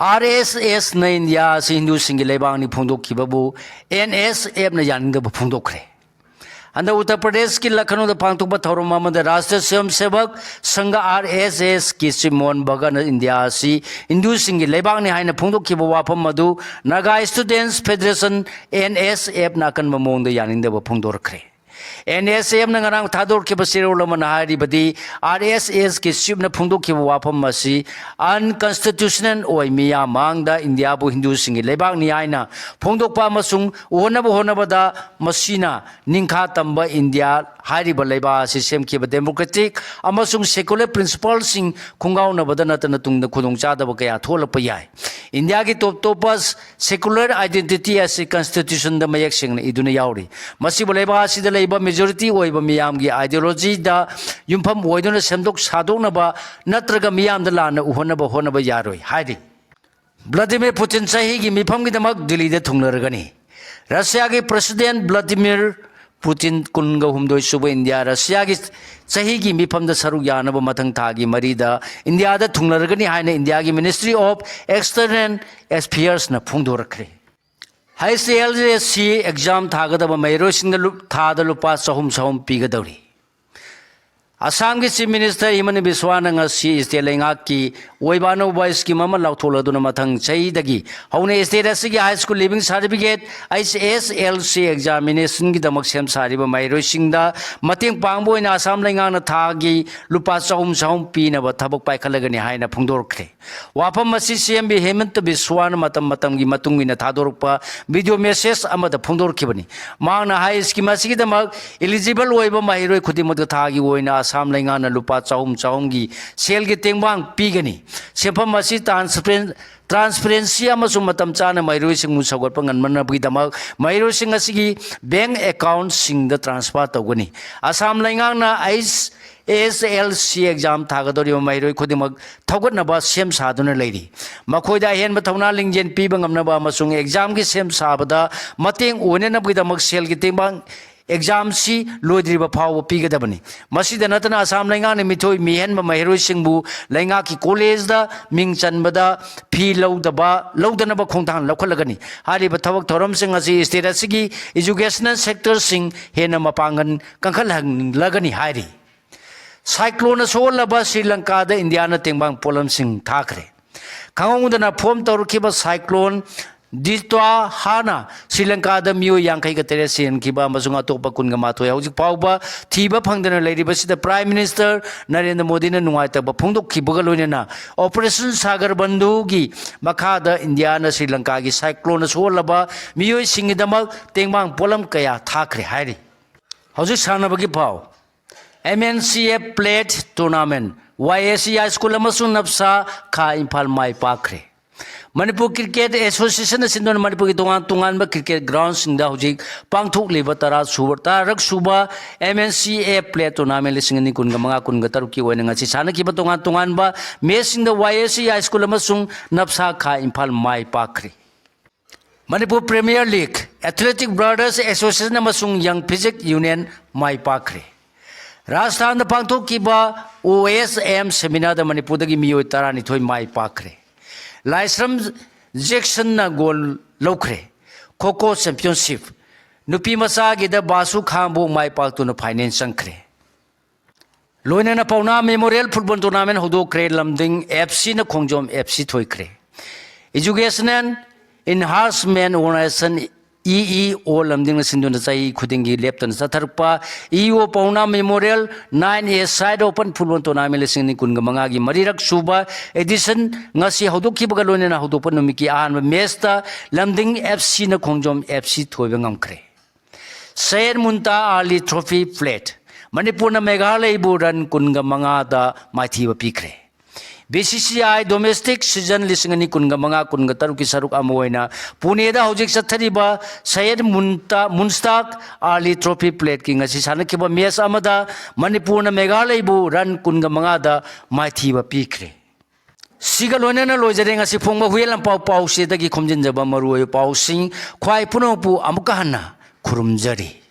R S S ꯅ ꯏꯟꯗꯤꯌꯥ ꯑꯁꯤ ꯍꯤꯟꯗꯨꯁꯤꯡꯒꯤ ꯂꯩꯕꯥꯛꯅꯤ ꯐꯣꯡꯗꯣꯛꯈꯤꯕꯕꯨ N S F ꯅ ꯌꯥꯅꯤꯡꯗꯕ ꯐꯣꯡꯗꯣꯛꯈ꯭ꯔꯦ꯫ ꯍꯟꯗꯛ ꯎꯠꯇꯔ ꯄ꯭ꯔꯗꯦꯁꯀꯤ ꯂꯈꯅꯧꯗ ꯄꯥꯡꯊꯣꯛꯄ ꯊꯧꯔꯝ ꯑꯃꯗ ꯔꯥꯁꯇ꯭ꯔ ꯁ꯭ꯋꯌꯝ ꯁꯦꯕꯛ ꯁꯪꯘ, ꯑꯥꯔ ꯑꯦꯁ ꯑꯦꯁꯀꯤ ꯆꯤꯐ ꯃꯣꯍꯟ ꯚꯒꯠꯅ ꯏꯟꯗꯤꯌꯥ ꯑꯁꯤ ꯍꯤꯟꯗꯨꯁꯤꯡꯒꯤ ꯂꯩꯕꯥꯛꯅꯤ ꯍꯥꯏꯅ ꯐꯣꯡꯗꯣꯛꯈꯤꯕ ꯋꯥꯐꯝ ꯑꯗꯨ ꯅꯥꯒꯥ ꯁ꯭ꯇꯨꯗꯦꯟꯠꯁ ꯐꯦꯗꯔꯦꯁꯟ, ꯑꯦꯟ ꯑꯦꯁ ꯑꯦꯐꯅ ꯑꯀꯟꯕ ꯃꯑꯣꯡꯗ ꯌꯥꯅꯤꯡꯗꯕ ꯐꯣꯡꯗꯣꯔꯛꯈ꯭ꯔꯦ꯫ ꯑꯦꯟ ꯑꯦꯁ ꯑꯦꯐꯅ ꯉꯔꯥꯡ ꯊꯥꯗꯣꯔꯛꯈꯤꯕ ꯆꯦꯔꯣꯜ ꯑꯃꯅ ꯍꯥꯏꯔꯤꯕꯗꯤ, ꯑꯥꯔ ꯑꯦꯁ ꯑꯦꯁꯀꯤ ꯆꯤꯐꯅ ꯐꯣꯡꯗꯣꯛꯈꯤꯕ ꯋꯥꯐꯝ ꯑꯁꯤ ꯑꯟꯀꯟꯁꯇꯤꯇ꯭ꯌꯨꯁꯅꯦꯜ ꯑꯣꯏ, ꯃꯤꯌꯥꯝ ꯃꯥꯡꯗ ꯏꯟꯗꯤꯌꯥꯕꯨ ꯍꯤꯟꯗꯨꯁꯤꯡꯒꯤ ꯂꯩꯕꯥꯛꯅꯤ ꯍꯥꯏꯅ ꯐꯣꯡꯗꯣꯛꯄ ꯑꯃꯁꯨꯡ ꯎꯍꯟꯅꯕ ꯍꯣꯠꯅꯕꯗ ꯃꯁꯤꯅ ꯅꯤꯡꯈꯥ ꯇꯝꯕ ꯏꯟꯗꯤꯌꯥ ꯍꯥꯏꯔꯤꯕ ꯂꯩꯕꯥꯛ ꯑꯁꯤ ꯁꯦꯝꯈꯤꯕ ꯗꯦꯃꯣꯀ꯭ꯔꯦꯇꯤꯛ ꯑꯃꯁꯨꯡ ꯁꯦꯀꯨꯂꯔ ꯄ꯭ꯔꯤꯟꯁꯤꯄꯜꯁꯤꯡ ꯈꯣꯡꯒꯥꯎꯅꯕꯗ ꯅꯠꯇꯅ ꯇꯨꯡꯗ ꯈꯨꯗꯣꯡꯆꯥꯗꯕ ꯀꯌꯥ ꯊꯣꯛꯍꯜꯂꯛꯄ ꯌꯥꯏ꯫ ꯏꯟꯗꯤꯌꯥꯒꯤ ꯇꯣꯞ ꯇꯣꯞꯄ ꯁꯦꯀꯨꯂꯔ ꯑꯥꯏꯗꯦꯟꯇꯤꯇꯤ ꯑꯁꯤ ꯀꯟꯁꯇꯤꯇ꯭ꯌꯨꯁꯟꯗ ꯃꯌꯦꯛ ꯁꯦꯡꯅ ꯏꯗꯨꯅ ꯌꯥꯎꯔꯤ꯫ ꯃꯁꯤꯕꯨ ꯂꯩꯕꯥꯛ ꯑꯁꯤꯗ ꯂꯩꯕ ꯃꯦꯖꯣꯔꯤꯇꯤ ꯑꯣꯏꯕ ꯃꯤꯌꯥꯝꯒꯤ ꯑꯥꯏꯗꯤꯌꯣꯂꯣꯖꯤꯗ ꯌꯨꯝꯐꯝ ꯑꯣꯏꯗꯨꯅ ꯁꯦꯝꯗꯣꯛ ꯁꯥꯗꯣꯛꯅꯕ ꯅꯠꯇ꯭ꯔꯒ ꯃꯤꯌꯥꯝꯗ ꯂꯥꯟꯅ ꯎꯍꯟꯅꯕ ꯍꯣꯠꯅꯕ ꯌꯥꯔꯣꯏ ꯍꯥꯏꯔꯤ꯫ ꯚ꯭ꯂꯥꯗꯤꯃꯤꯔ ꯄꯨꯇꯤꯟ ꯆꯍꯤꯒꯤ ꯃꯤꯐꯝꯒꯤꯗꯃꯛ ꯗꯤꯜꯂꯤꯗ ꯊꯨꯡꯂꯔꯒꯅꯤ꯫ ꯔꯁꯤꯌꯥꯒꯤ ꯄ꯭ꯔꯦꯁꯤꯗꯦꯟꯠ ꯚ꯭ꯂꯥꯗꯤꯃꯤꯔ ꯄꯨꯇꯤꯟ ꯀꯨꯟꯒ ꯍꯨꯝꯗꯣꯏ ꯁꯨꯕ ꯏꯟꯗꯤꯌꯥ ꯔꯁꯤꯌꯥꯒꯤ ꯆꯍꯤꯒꯤ ꯃꯤꯐꯝꯗ ꯁꯔꯨꯛ ꯌꯥꯅꯕ ꯃꯊꯪ ꯊꯥꯒꯤ ꯃꯔꯤꯗ ꯏꯟꯗꯤꯌꯥꯗ ꯊꯨꯡꯂꯔꯒꯅꯤ ꯍꯥꯏꯅ ꯏꯟꯗꯤꯌꯥꯒꯤ ꯃꯤꯅꯤꯁꯇ꯭ꯔꯤ ꯑꯣꯐ ꯑꯦꯛꯁꯇꯔꯅꯦꯜ ꯑꯦꯐꯤꯌꯔꯁꯅ ꯐꯣꯡꯗꯣꯔꯛꯈ꯭ꯔꯦ꯫ H L S C exam ꯊꯥꯒꯗꯕ ꯃꯍꯩꯔꯣꯏꯁꯤꯡꯗ ꯂꯨꯞ-, ꯊꯥꯗ ꯂꯨꯄꯥ ꯆꯍꯨꯝ ꯆꯍꯨꯝ ꯄꯤꯒꯗꯧꯔꯤ꯫ ꯑꯁꯥꯝꯒꯤ ꯆꯤꯐ ꯃꯤꯅꯤꯁꯇꯔ ꯍꯤꯃꯟꯇ ꯕꯤꯁ꯭ꯋꯥꯅ ꯉꯁꯤ ꯁ꯭ꯇꯦꯠ ꯂꯩꯉꯥꯛꯀꯤ ꯑꯣꯏꯕ ꯑꯅꯧꯕ ꯁ꯭ꯀꯤꯝ ꯑꯃ ꯂꯥꯎꯊꯣꯛꯂꯗꯨꯅ ꯃꯊꯪ ꯆꯍꯤꯗꯒꯤ ꯍꯧꯅ ꯁ꯭ꯇꯦꯠ ꯑꯁꯤꯒꯤ high school leaving certificate, H S L C ꯑꯦꯛꯖꯥꯃꯤꯅꯦꯁꯟꯒꯤꯗꯃꯛ ꯁꯦꯝ ꯁꯥꯔꯤꯕ ꯃꯍꯩꯔꯣꯏꯁꯤꯡꯗ ꯃꯇꯦꯡ ꯄꯥꯡꯕ ꯑꯣꯏꯅ ꯑꯁꯥꯝ ꯂꯩꯉꯥꯛꯅ ꯊꯥꯒꯤ ꯂꯨꯄꯥ ꯆꯍꯨꯝ ꯆꯍꯨꯝ ꯄꯤꯅꯕ ꯊꯕꯛ ꯄꯥꯏꯈꯠꯂꯒꯅꯤ ꯍꯥꯏꯅ ꯐꯣꯡꯗꯣꯔꯛꯈ꯭ꯔꯦ꯫ ꯋꯥꯐꯝ ꯑꯁꯤ ꯁꯤ ꯑꯦꯝ ꯕꯤ ꯍꯦꯃꯟꯇ ꯕꯤꯁ꯭ꯋꯥꯅ ꯃꯇꯝ ꯃꯇꯝꯒꯤ ꯃꯇꯨꯡ ꯏꯟꯅ ꯊꯥꯗꯣꯔꯛꯄ ꯚꯤꯗꯤꯑꯣ ꯃꯦꯁꯦꯖ ꯑꯃꯗ ꯐꯣꯡꯗꯣꯔꯛꯈꯤꯕꯅꯤ꯫ ꯃꯍꯥꯛꯅ ꯍꯥꯏ, ꯁ꯭ꯀꯤꯝ ꯑꯁꯤꯒꯤꯗꯃꯛ ꯏꯂꯤꯖꯤꯕꯜ ꯑꯣꯏꯕ ꯃꯍꯩꯔꯣꯏ ꯈꯨꯗꯤꯡꯃꯛꯇ ꯊꯥꯒꯤ ꯑꯣꯏꯅ ꯑꯁꯥꯝ ꯂꯩꯉꯥꯛꯅ ꯂꯨꯄꯥ ꯆꯍꯨꯝ ꯆꯍꯨꯝꯒꯤ ꯁꯦꯜꯒꯤ ꯇꯦꯡꯕꯥꯡ ꯄꯤꯒꯅꯤ꯫ ꯁꯦꯟꯐꯝ ꯑꯁꯤ ꯇ꯭ꯔꯥꯟꯁꯄꯔꯦꯟ-, ꯇ꯭ꯔꯥꯟꯁꯄꯔꯦꯟꯁꯤ ꯑꯃꯁꯨꯡ ꯃꯇꯝ ꯆꯥꯅ ꯃꯍꯩꯔꯣꯏꯁꯤꯡꯕꯨ ꯁꯧꯒꯠꯄ ꯉꯝꯅꯅꯕꯒꯤꯗꯃꯛ ꯃꯍꯩꯔꯣꯏꯁꯤꯡ ꯑꯁꯤꯒꯤ ꯕꯦꯡꯛ ꯑꯦꯀꯥꯎꯟꯠꯁꯤꯡꯗ ꯇ꯭ꯔꯥꯟꯁꯐꯔ ꯇꯧꯒꯅꯤ꯫ ꯑꯁꯥꯝ ꯂꯩꯉꯥꯛꯅ ꯑꯩꯆ ꯑꯦꯁ ꯑꯦꯜ ꯁꯤ ꯑꯦꯛꯖꯥꯝ ꯊꯥꯒꯗꯧꯔꯤꯕ ꯃꯍꯩꯔꯣꯏ ꯈꯨꯗꯤꯡꯃꯛ ꯊꯧꯒꯠꯅꯕ ꯁꯦꯝ ꯁꯥꯗꯨꯅ ꯂꯩꯔꯤ꯫ ꯃꯈꯣꯏꯗ ꯑꯍꯦꯟꯕ ꯊꯧꯅꯥ ꯂꯤꯡꯖꯦꯜ ꯄꯤꯕ ꯉꯝꯅꯕ ꯑꯃꯁꯨꯡ ꯑꯦꯛꯖꯥꯝꯒꯤ ꯁꯦꯝ ꯁꯥꯕꯗ ꯃꯇꯦꯡ ꯑꯣꯏꯅꯅꯕꯒꯤꯗꯃꯛ ꯁꯦꯜꯒꯤ ꯇꯦꯡꯕꯥꯡ ꯑꯦꯛꯖꯥꯝꯁꯤ ꯂꯣꯏꯗ꯭ꯔꯤꯕ ꯐꯥꯎꯕ ꯄꯤꯒꯗꯕꯅꯤ꯫ ꯃꯁꯤꯗ ꯅꯠꯇꯅ ꯑꯁꯥꯝ ꯂꯩꯉꯥꯛꯅ ꯃꯤꯊꯣꯏ ꯃꯤꯍꯦꯟꯕ ꯃꯍꯩꯔꯣꯏꯁꯤꯡꯕꯨ ꯂꯩꯉꯥꯛꯀꯤ ꯀꯣꯂꯦꯖꯇ ꯃꯤꯡ ꯆꯟꯕꯗ ꯐꯤ ꯂꯧꯗꯕ, ꯂꯧꯗꯅꯕ ꯈꯣꯡꯊꯥꯡ ꯂꯧꯈꯠꯂꯒꯅꯤ꯫ ꯍꯥꯏꯔꯤꯕ ꯊꯕꯛ ꯊꯧꯔꯝꯁꯤꯡ ꯑꯁꯤ state ꯑꯁꯤꯒꯤ educational sectorꯁꯤꯡ ꯍꯦꯟꯅ ꯃꯄꯥꯡꯒꯜ ꯀꯟꯈꯠꯍꯜꯂꯒꯅꯤ ꯍꯥꯏꯔꯤ꯫ Cycloneꯅ ꯁꯣꯛꯍꯜꯂꯕ ꯁ꯭ꯔꯤ ꯂꯪꯀꯥꯗ ꯏꯟꯗꯤꯌꯥꯅ ꯇꯦꯡꯕꯥꯡ ꯄꯣꯠꯂꯝꯁꯤꯡ ꯊꯥꯈ꯭ꯔꯦ꯫ ꯈꯪꯍꯧꯗꯅ form ꯇꯧꯔꯛꯈꯤꯕ cyclone ꯗꯤꯇ꯭ꯋꯥꯍꯥꯅ ꯁ꯭ꯔꯤ ꯂꯪꯀꯥꯗ ꯃꯤꯑꯣꯏ ꯌꯥꯡꯈꯩꯒ ꯇꯔꯦꯠ ꯁꯤꯍꯟꯈꯤꯕ ꯑꯃꯁꯨꯡ ꯑꯇꯣꯞꯄ ꯀꯨꯟꯒ ꯃꯥꯊꯣꯏ ꯍꯧꯖꯤꯛ ꯐꯥꯎꯕ ꯊꯤꯕ ꯐꯪꯗꯅ ꯂꯩꯔꯤꯕꯁꯤꯗ Prime Minister ꯅꯔꯦꯟꯗ꯭ꯔ ꯃꯣꯗꯤꯅ ꯅꯨꯡꯉꯥꯏꯇꯕ ꯐꯣꯡꯗꯣꯛꯈꯤꯕꯒ ꯂꯣꯏꯅꯅ Operation Sagar Bandhuꯒꯤ ꯃꯈꯥꯗ ꯏꯟꯗꯤꯌꯥꯅ ꯁ꯭ꯔꯤ ꯂꯪꯀꯥꯒꯤ cycloneꯅ ꯁꯣꯛꯍꯜꯂꯕ ꯃꯤꯑꯣꯏꯁꯤꯡꯒꯤꯗꯃꯛ ꯇꯦꯡꯕꯥꯡ ꯄꯣꯠꯂꯝ ꯀꯌꯥ ꯊꯥꯈ꯭ꯔꯦ ꯍꯥꯏꯔꯤ꯫ ꯍꯧꯖꯤꯛ ꯁꯥꯟꯅꯕꯒꯤ ꯄꯥꯎ꯫ M N C F Plate Tournament, Y S E High School ꯑꯃꯁꯨꯡ ꯅꯞꯁꯥ ꯈꯥ ꯏꯝꯐꯥꯜ ꯃꯥꯏ ꯄꯥꯛꯈ꯭ꯔꯦ꯫ ꯃꯅꯤꯄꯨꯔ Cricket Associationꯅ ꯁꯤꯟꯗꯨꯅ ꯃꯅꯤꯄꯨꯔꯒꯤ ꯇꯣꯉꯥꯟ ꯇꯣꯉꯥꯟꯕ cricket groundꯁꯤꯡꯗ ꯍꯧꯖꯤꯛ ꯄꯥꯡꯊꯣꯛꯂꯤꯕ ꯇꯔꯥ ꯁꯨꯕ, ꯇꯔꯥꯔꯛ ꯁꯨꯕ M N C F Plate Tournament ꯂꯤꯁꯤꯡ ꯑꯅꯤ ꯀꯨꯟꯒ ꯃꯉꯥ ꯀꯨꯟꯒ ꯇꯔꯨꯛꯀꯤ ꯑꯣꯏꯅ ꯉꯁꯤ ꯁꯥꯟꯅꯈꯤꯕ ꯇꯣꯉꯥꯟ ꯇꯣꯉꯥꯟꯕ matchꯁꯤꯡꯗ Y S E High School ꯑꯃꯁꯨꯡ ꯅꯞꯁꯥ ꯈꯥ ꯏꯝꯐꯥꯜ ꯃꯥꯏ ꯄꯥꯛꯈ꯭ꯔꯦ꯫ Manipur Premier League, Athletic Brothers Association ꯑꯃꯁꯨꯡ Young Physique Union ꯃꯥꯏ ꯄꯥꯛꯈ꯭ꯔꯦ꯫ ꯔꯥꯖꯁꯊꯥꯟꯗ ꯄꯥꯡꯊꯣꯛꯈꯤꯕ O S M seminarꯗ ꯃꯅꯤꯄꯨꯔꯗꯒꯤ ꯃꯤꯑꯣꯏ ꯇꯔꯥꯅꯤꯊꯣꯏ ꯃꯥꯏ ꯄꯥꯛꯈ꯭ꯔꯦ꯫ ꯂꯥꯏꯁ꯭ꯔꯝ ꯖꯦꯛꯁꯟꯅ gold ꯂꯧꯈ꯭ꯔꯦ꯫ Kho Kho Championship, ꯅꯨꯄꯤ ꯃꯆꯥꯒꯤꯗ ꯕꯥꯁꯨ ꯈꯥꯡꯕꯣꯛ ꯃꯥꯏ ꯄꯥꯛꯇꯨꯅ final ꯆꯪꯈ꯭ꯔꯦ꯫ ꯂꯣꯏꯅꯅ ꯄꯥꯎꯅꯥ Memorial Football Tournament ꯍꯧꯗꯣꯛꯈ꯭ꯔꯦ꯫ ꯂꯝꯗꯤꯡ F Cꯅ ꯈꯣꯡꯖꯣꯝ F C ꯊꯣꯏꯈ꯭ꯔꯦ꯫ Educational Enhancement Organization, E E O, ꯂꯝꯗꯤꯡꯅ ꯁꯤꯟꯗꯨꯅ ꯆꯍꯤ ꯈꯨꯗꯤꯡꯒꯤ ꯂꯦꯞꯇꯅ ꯆꯠꯊꯔꯛꯄ E E O Paona Memorial nine A Side Open Football Tournament ꯂꯤꯁꯤꯡ ꯑꯅꯤ ꯀꯨꯟꯒ ꯃꯉꯥꯒꯤ ꯃꯔꯤꯔꯛ ꯁꯨꯕ edition ꯉꯁꯤ ꯍꯧꯗꯣꯛꯈꯤꯕꯒ ꯂꯣꯏꯅꯅ ꯍꯧꯗꯣꯛꯄ ꯅꯨꯃꯤꯠꯀꯤ ꯑꯍꯥꯟꯕ matchꯇ ꯂꯝꯗꯤꯡ F Cꯅ ꯈꯣꯡꯖꯣꯝ F C ꯊꯣꯏꯕ ꯉꯝꯈ꯭ꯔꯦ꯫ Syed Munta Ali Trophy Plate, ꯃꯅꯤꯄꯨꯔꯅ ꯃꯦꯘꯥꯂꯌꯕꯨ run ꯀꯨꯟꯒ ꯃꯉꯥꯗ ꯃꯥꯏꯊꯤꯕ ꯄꯤꯈ꯭ꯔꯦ꯫ B C C I Domestic Season ꯂꯤꯁꯤꯡ ꯑꯅꯤ ꯀꯨꯟꯒ ꯃꯉꯥ ꯀꯨꯟꯒ ꯇꯔꯨꯛꯀꯤ ꯁꯔꯨꯛ ꯑꯃ ꯑꯣꯏꯅ ꯄꯨꯅꯦꯗ ꯍꯧꯖꯤꯛ ꯆꯠꯊꯔꯤꯕ Syed Munta, Munstaq Ali Trophy Plateꯀꯤ ꯉꯁꯤ ꯁꯥꯟꯅꯈꯤꯕ match ꯑꯃꯗ ꯃꯅꯤꯄꯨꯔꯅ ꯃꯦꯘꯥꯂꯌꯕꯨ run ꯀꯨꯟꯒ ꯃꯉꯥꯗ ꯃꯥꯏꯊꯤꯕ ꯄꯤꯈ꯭ꯔꯦ꯫ ꯁꯤꯒ ꯂꯣꯏꯅꯅ ꯂꯣꯏꯖꯔꯦ ꯉꯁꯤ ꯐꯣꯡꯕ ꯍꯨꯏꯌꯦꯟ ꯂꯥꯟꯄꯥꯎ ꯄꯥꯎꯆꯦꯗꯒꯤ ꯈꯣꯝꯖꯤꯟꯖꯕ ꯃꯔꯨꯑꯣꯏꯕ ꯄꯥꯎꯁꯤꯡ꯫ ꯈ꯭ꯋꯥꯏ ꯄꯨꯝꯅꯃꯛꯄꯨ ꯑꯃꯨꯛꯀ ꯍꯟꯅ ꯈꯨꯔꯨꯝꯖꯔꯤ꯫